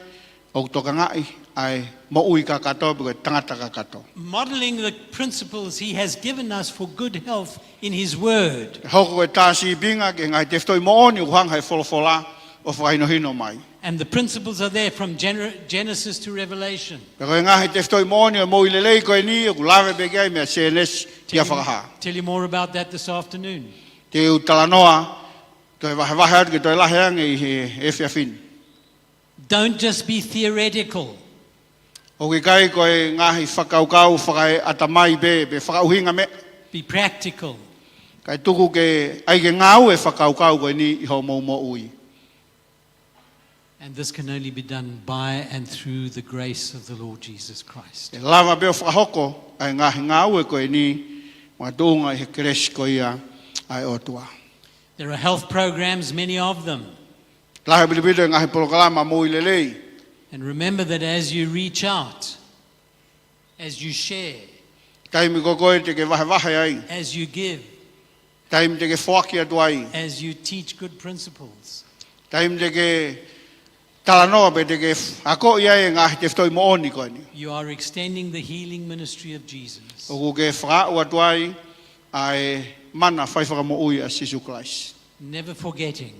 ʻoku tokangaʻi ʻa e moʻui kakato pe ko e tangata kakato. Modeling the principles he has given us for good health in his word. Ke hoko ko e tā sīpinga ki he ngaahi tefitoʻi moʻoni ʻoku hanga he folofola ʻo fakahinohino mai. And the principles are there from Gener-, Genesis to Revelation. Pea ko e ngaahi tefitoʻi moʻoni ʻo e moʻui lelei ko eni ʻoku lave pē ki ai mei Sēnesi ki he Fakahā. Tell you more about that this afternoon. Te u talanoa toe vahevahe atu ke toe lahi ange ʻi he efiafi ni. Don't just be theoretical. ʻOku ʻikai ko e ngaahi fakakaukau fakaeʻatamai pē, pe fakaʻuhinga meʻa. Be practical. Kae tuku ke ʻai ke ngāue e fakakaukau ko eni ʻi hoʻomou moʻui. And this can only be done by and through the grace of the Lord Jesus Christ. ʻE lava pē ʻo fakahoko ʻa e ngaahi ngāue ko eni makatuʻunga ʻi he kelesi ko ia ʻa e ʻOtua. There are health programs, many of them. Lahi ʻaupito e ngaahi polokalama moʻui lelei. And remember that as you reach out, as you share, Taimi ko ē te ke vahevahe ai. As you give, Taimi te ke foaki atu ai. As you teach good principles, Taimi te ke talanoa pe te ke akoʻi ai e ngaahi tefitoʻi moʻoni ko eni. You are extending the healing ministry of Jesus. ʻOku ke fakaaʻu atu ai ʻa e mana faifakamoʻui ʻa Sīsū Kalaisi. Never forgetting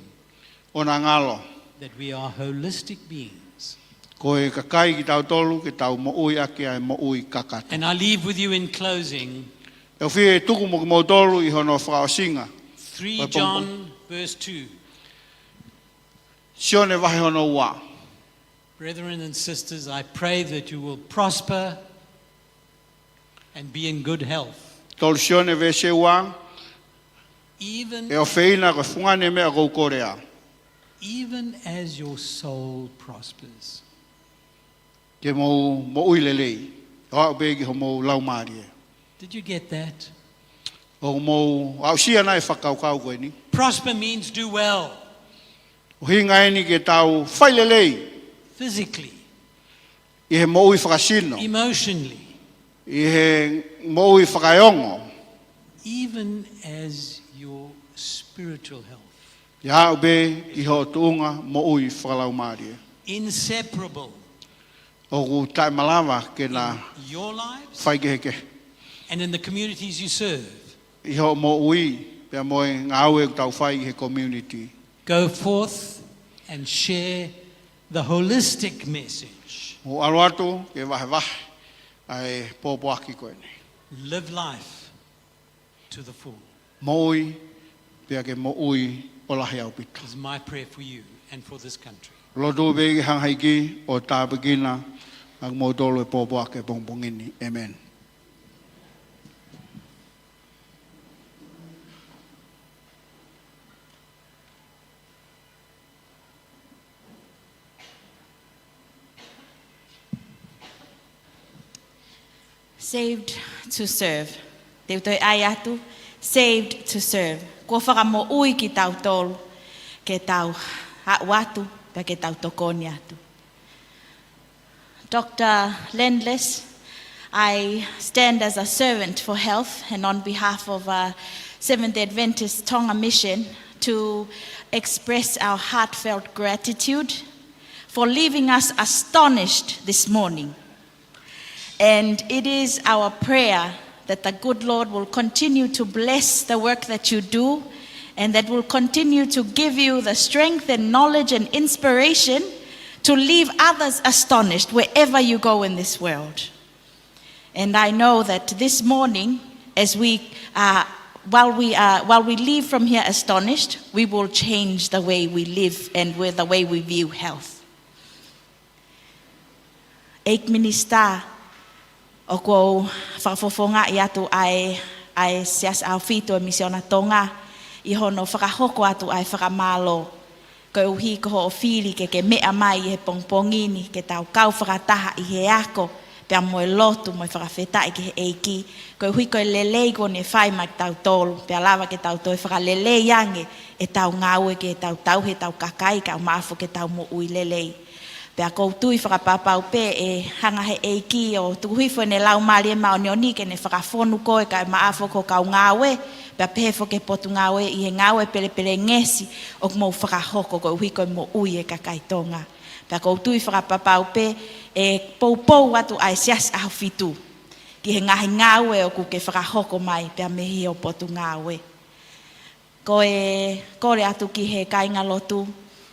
ʻOua naʻa ngalo that we are holistic beings. Ko e kakai kitautolu ke tau moʻui ʻaki ʻa e moʻui kakato. And I leave with you in closing, ʻOku ou fie tuku mo kimoutolu ʻi hono fakaʻosinga. Three John verse two. Sione vahe hono ua. Brethren and sisters, I pray that you will prosper and be in good health, Tolu Sione veesi ua. Even ʻE ʻofeina ko e fungani meʻa ʻoku ou kole ā. Even as your soul prospers. Ke mou moʻui lelei, ʻo aʻu pē ki hoʻomou laumālie. Did you get that? ʻOku mou aʻusia nai e fakakaukau ko eni? Prosper means do well. ʻUhinga eni ke tau fai lelei. Physically. ʻI he moʻui fakasino. Emotionally. ʻI he moʻui fakaeongo. Even as your spiritual health. ʻO aʻu pē ki hoʻo tuʻunga moʻui fakalaumālie. Inseparable. ʻOku taʻemalava ke na in your lives fai kehekehe. And in the communities you serve. ʻI hoʻo moʻui, pea mo e ngāue ʻoku tau fai ʻi he community. Go forth and share the holistic message. Mou ʻalu atu ke vahevahe ʻa e pōpoaki ko eni. Live life to the full. Moʻui, pea ke moʻui ʻo lahi ʻaupito. Is my prayer for you and for this country. Lotu pē ke hanga ʻe he ʻEiki ʻo tāpuekina ʻa kimoutolu he pōpoaki ʻo e pongipongi ni. ʻĒmeni. Saved to serve. Te u toe ʻai atu, saved to serve. Kuo fakamoʻui kitautolu ke tau aʻu atu, pea ke tau tokoni atu. Doctor Landless, I stand as a servant for health and on behalf of uh, Seventh Adventist Tonga Mission to express our heartfelt gratitude for leaving us astonished this morning. And it is our prayer that the good Lord will continue to bless the work that you do and that will continue to give you the strength and knowledge and inspiration to leave others astonished wherever you go in this world. And I know that this morning, as we, uh, while we, uh, while we leave from here astonished, we will change the way we live and with the way we view health. ʻEiki Minisitā, ʻoku ou fakafofongaʻi atu ʻa e, ʻa e Siasi ʻAhofitu ʻo e Misiona Tonga, ʻi hono fakahoko atu ʻa e fakamālō, koeʻuhi ko hoʻo fili ke ke meʻa mai he pongipongi ni, ke tau kau fakataha ʻi he ako, pea mo e lotu, mo e fakafetaʻi ki he ʻEiki, koeʻuhi ko e lelei kuo ne fai maʻa kitautolu, pea lava ke tau toe fakalelei ange ʻetau ngāue ke tau tauhi ʻetau kakai, kae ʻumaʻā foki ke tau moʻui lelei. Pea ʻoku ou tui fakapapau pē ʻe hanga ʻe he ʻEiki ʻo tuku hifo ʻene Laumālie Māʻoniʻoni ke ne fakafonu koe kae ʻumaʻā foki ho kau ngāue, pea pehē foki ki he Potungāue ʻi he ngāue pelepelengesi ʻoku mou fakahoko koeʻuhi ko e moʻui ʻa e kakai Tonga. Pea ʻoku ou tui fakapapau pē ʻe poupou atu ʻa e Siasi ʻAhofitu ki he ngaahi ngāue ʻoku ke fakahoko mai pea mei ho Potungāue. Ko e kole atu ki he kāingalotu,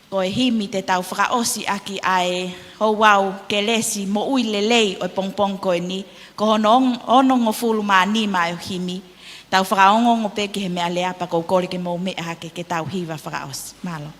ko e himi te tau fakaʻosi ʻaki ʻa e houau kelesi moʻui lelei ʻo e pongipongi ko eni, ko hono on-, onongofulu mā nima ʻo e himi. Tau fakaongoongo pē ki he meʻalea pea ʻoku ou kole ke mou meʻa hake ke tau hiva fakaʻosi. Mālō.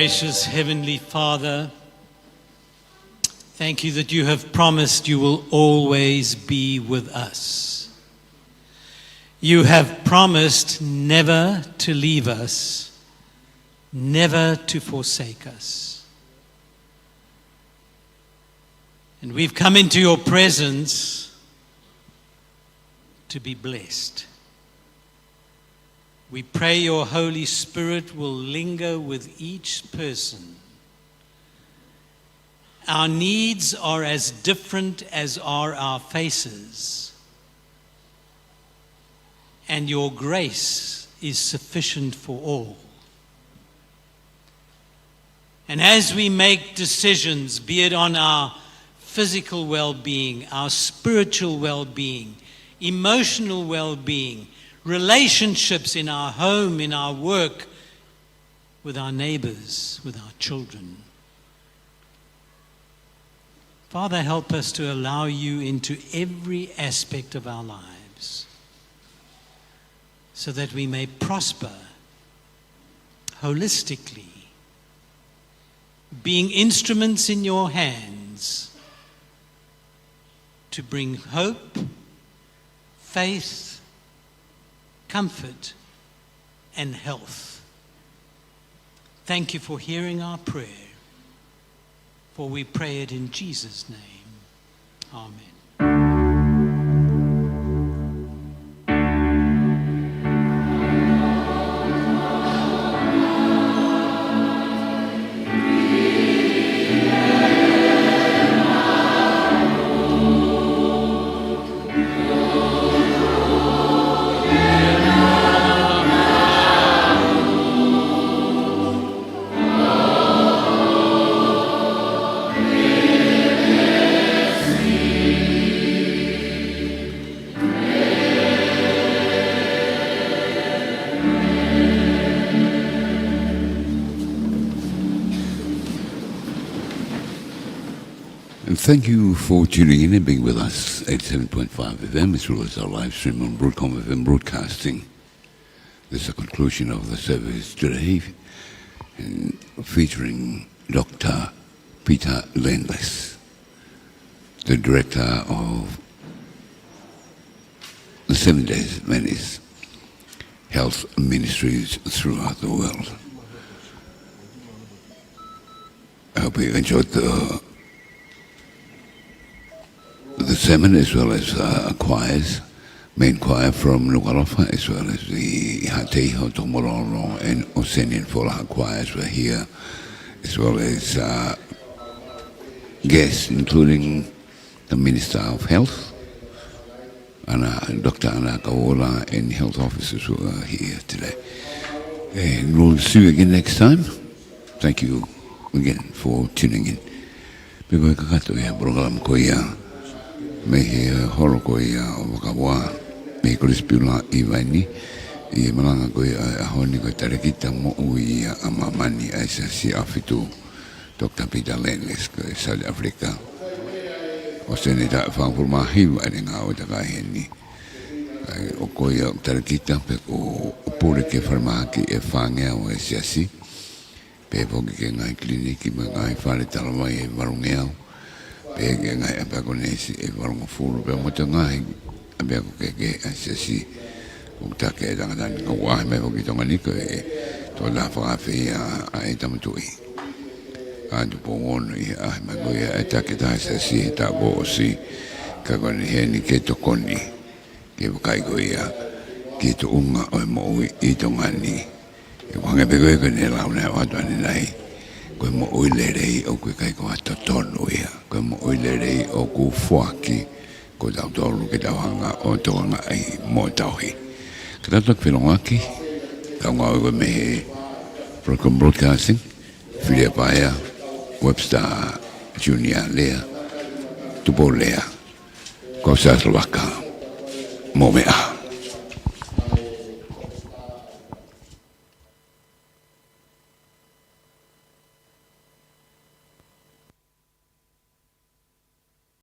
Gracious Heavenly Father, thank you that you have promised you will always be with us. You have promised never to leave us, never to forsake us. And we've come into your presence to be blessed. We pray your Holy Spirit will linger with each person. Our needs are as different as are our faces, and your grace is sufficient for all. And as we make decisions, be it on our physical well-being, our spiritual well-being, emotional well-being, relationships in our home, in our work, with our neighbors, with our children, Father, help us to allow you into every aspect of our lives so that we may prosper holistically, being instruments in your hands to bring hope, faith, comfort, and health. Thank you for hearing our prayer, for we pray it in Jesus' name. Amen. And thank you for tuning in and being with us at seven point five F M, as well as our live stream on Broadcom F M Broadcasting. This is a conclusion of the service today, and featuring Doctor Peter Landless, the director of the Seven Days Adventist health ministries throughout the world. I hope you enjoyed the, the sermon, as well as, uh, choirs, main choir from Nukuʻalofa, as well as the Haʻateiho, Tokomololo and Oceanian Folaha choirs were here, as well as, uh, guests, including the Minister of Health, Ana, Doctor Ana Kauola, and health officers who are here today. And we'll see you again next time. Thank you again for tuning in. Pea ko e kakato ia e polokalama ko ia mei he holo ko ia ʻo Vakaua, mei Kolisi Piula ʻi Vainī, ʻi he malanga ko ia ʻo e ʻaho ni ko e Talēkita Moʻui ʻa Māmani ʻa e Siasi ʻAhofitu, Doctor Peter Landless, ko e South Africa. ʻO Seneta fāngofulu mā hiva ʻene ngāue takai heni. ʻA ia ko ia ʻoku talēkita pea ʻoku pule ki he falemahaki ʻe fāngeau ʻa e Siasi. Pehē foki ki he ngaahi kiliniki mo e ngaahi fale talavai ʻe valungeau. Pehē ki he ngaahi ʻapiako neesi ʻe valungofulu pea mo e ngaahi ʻapiako kehekehe ʻa e Siasi. ʻOku taki ʻe he tangata ni, ka ʻoku ʻaʻahi mai foki ki Tonga ni ko e tokotaha fakaafe ia ʻa e Tama Tuʻi, ʻa Tupou Ono, ʻi he ʻaʻahi mai ko ia ʻa e taki ʻe taha ʻa e Siasi he taʻu kuo ʻosi. Ka ko eni heni ke tokoni ki he vakai ko ia ki he tuʻunga ʻo e moʻui ʻi Tonga ni. ʻOku hangē pē ko e, ko ʻene lau naʻe ʻoatu ʻanenai, ko e moʻui lelei ʻoku ʻikai ko ha totonu ia. Ko e moʻui lelei ʻoku foaki kiate kitautolu ke tau hanga ʻo tokangaʻi mo tauhi. Ka tau toki felongoaki, kau ngāue ko ē mei he Broadcom Broadcasting, Filia Paea, Webster Junior Lea, Tupou Lea, ko au Siaosi Lavaka, mou meʻa ā.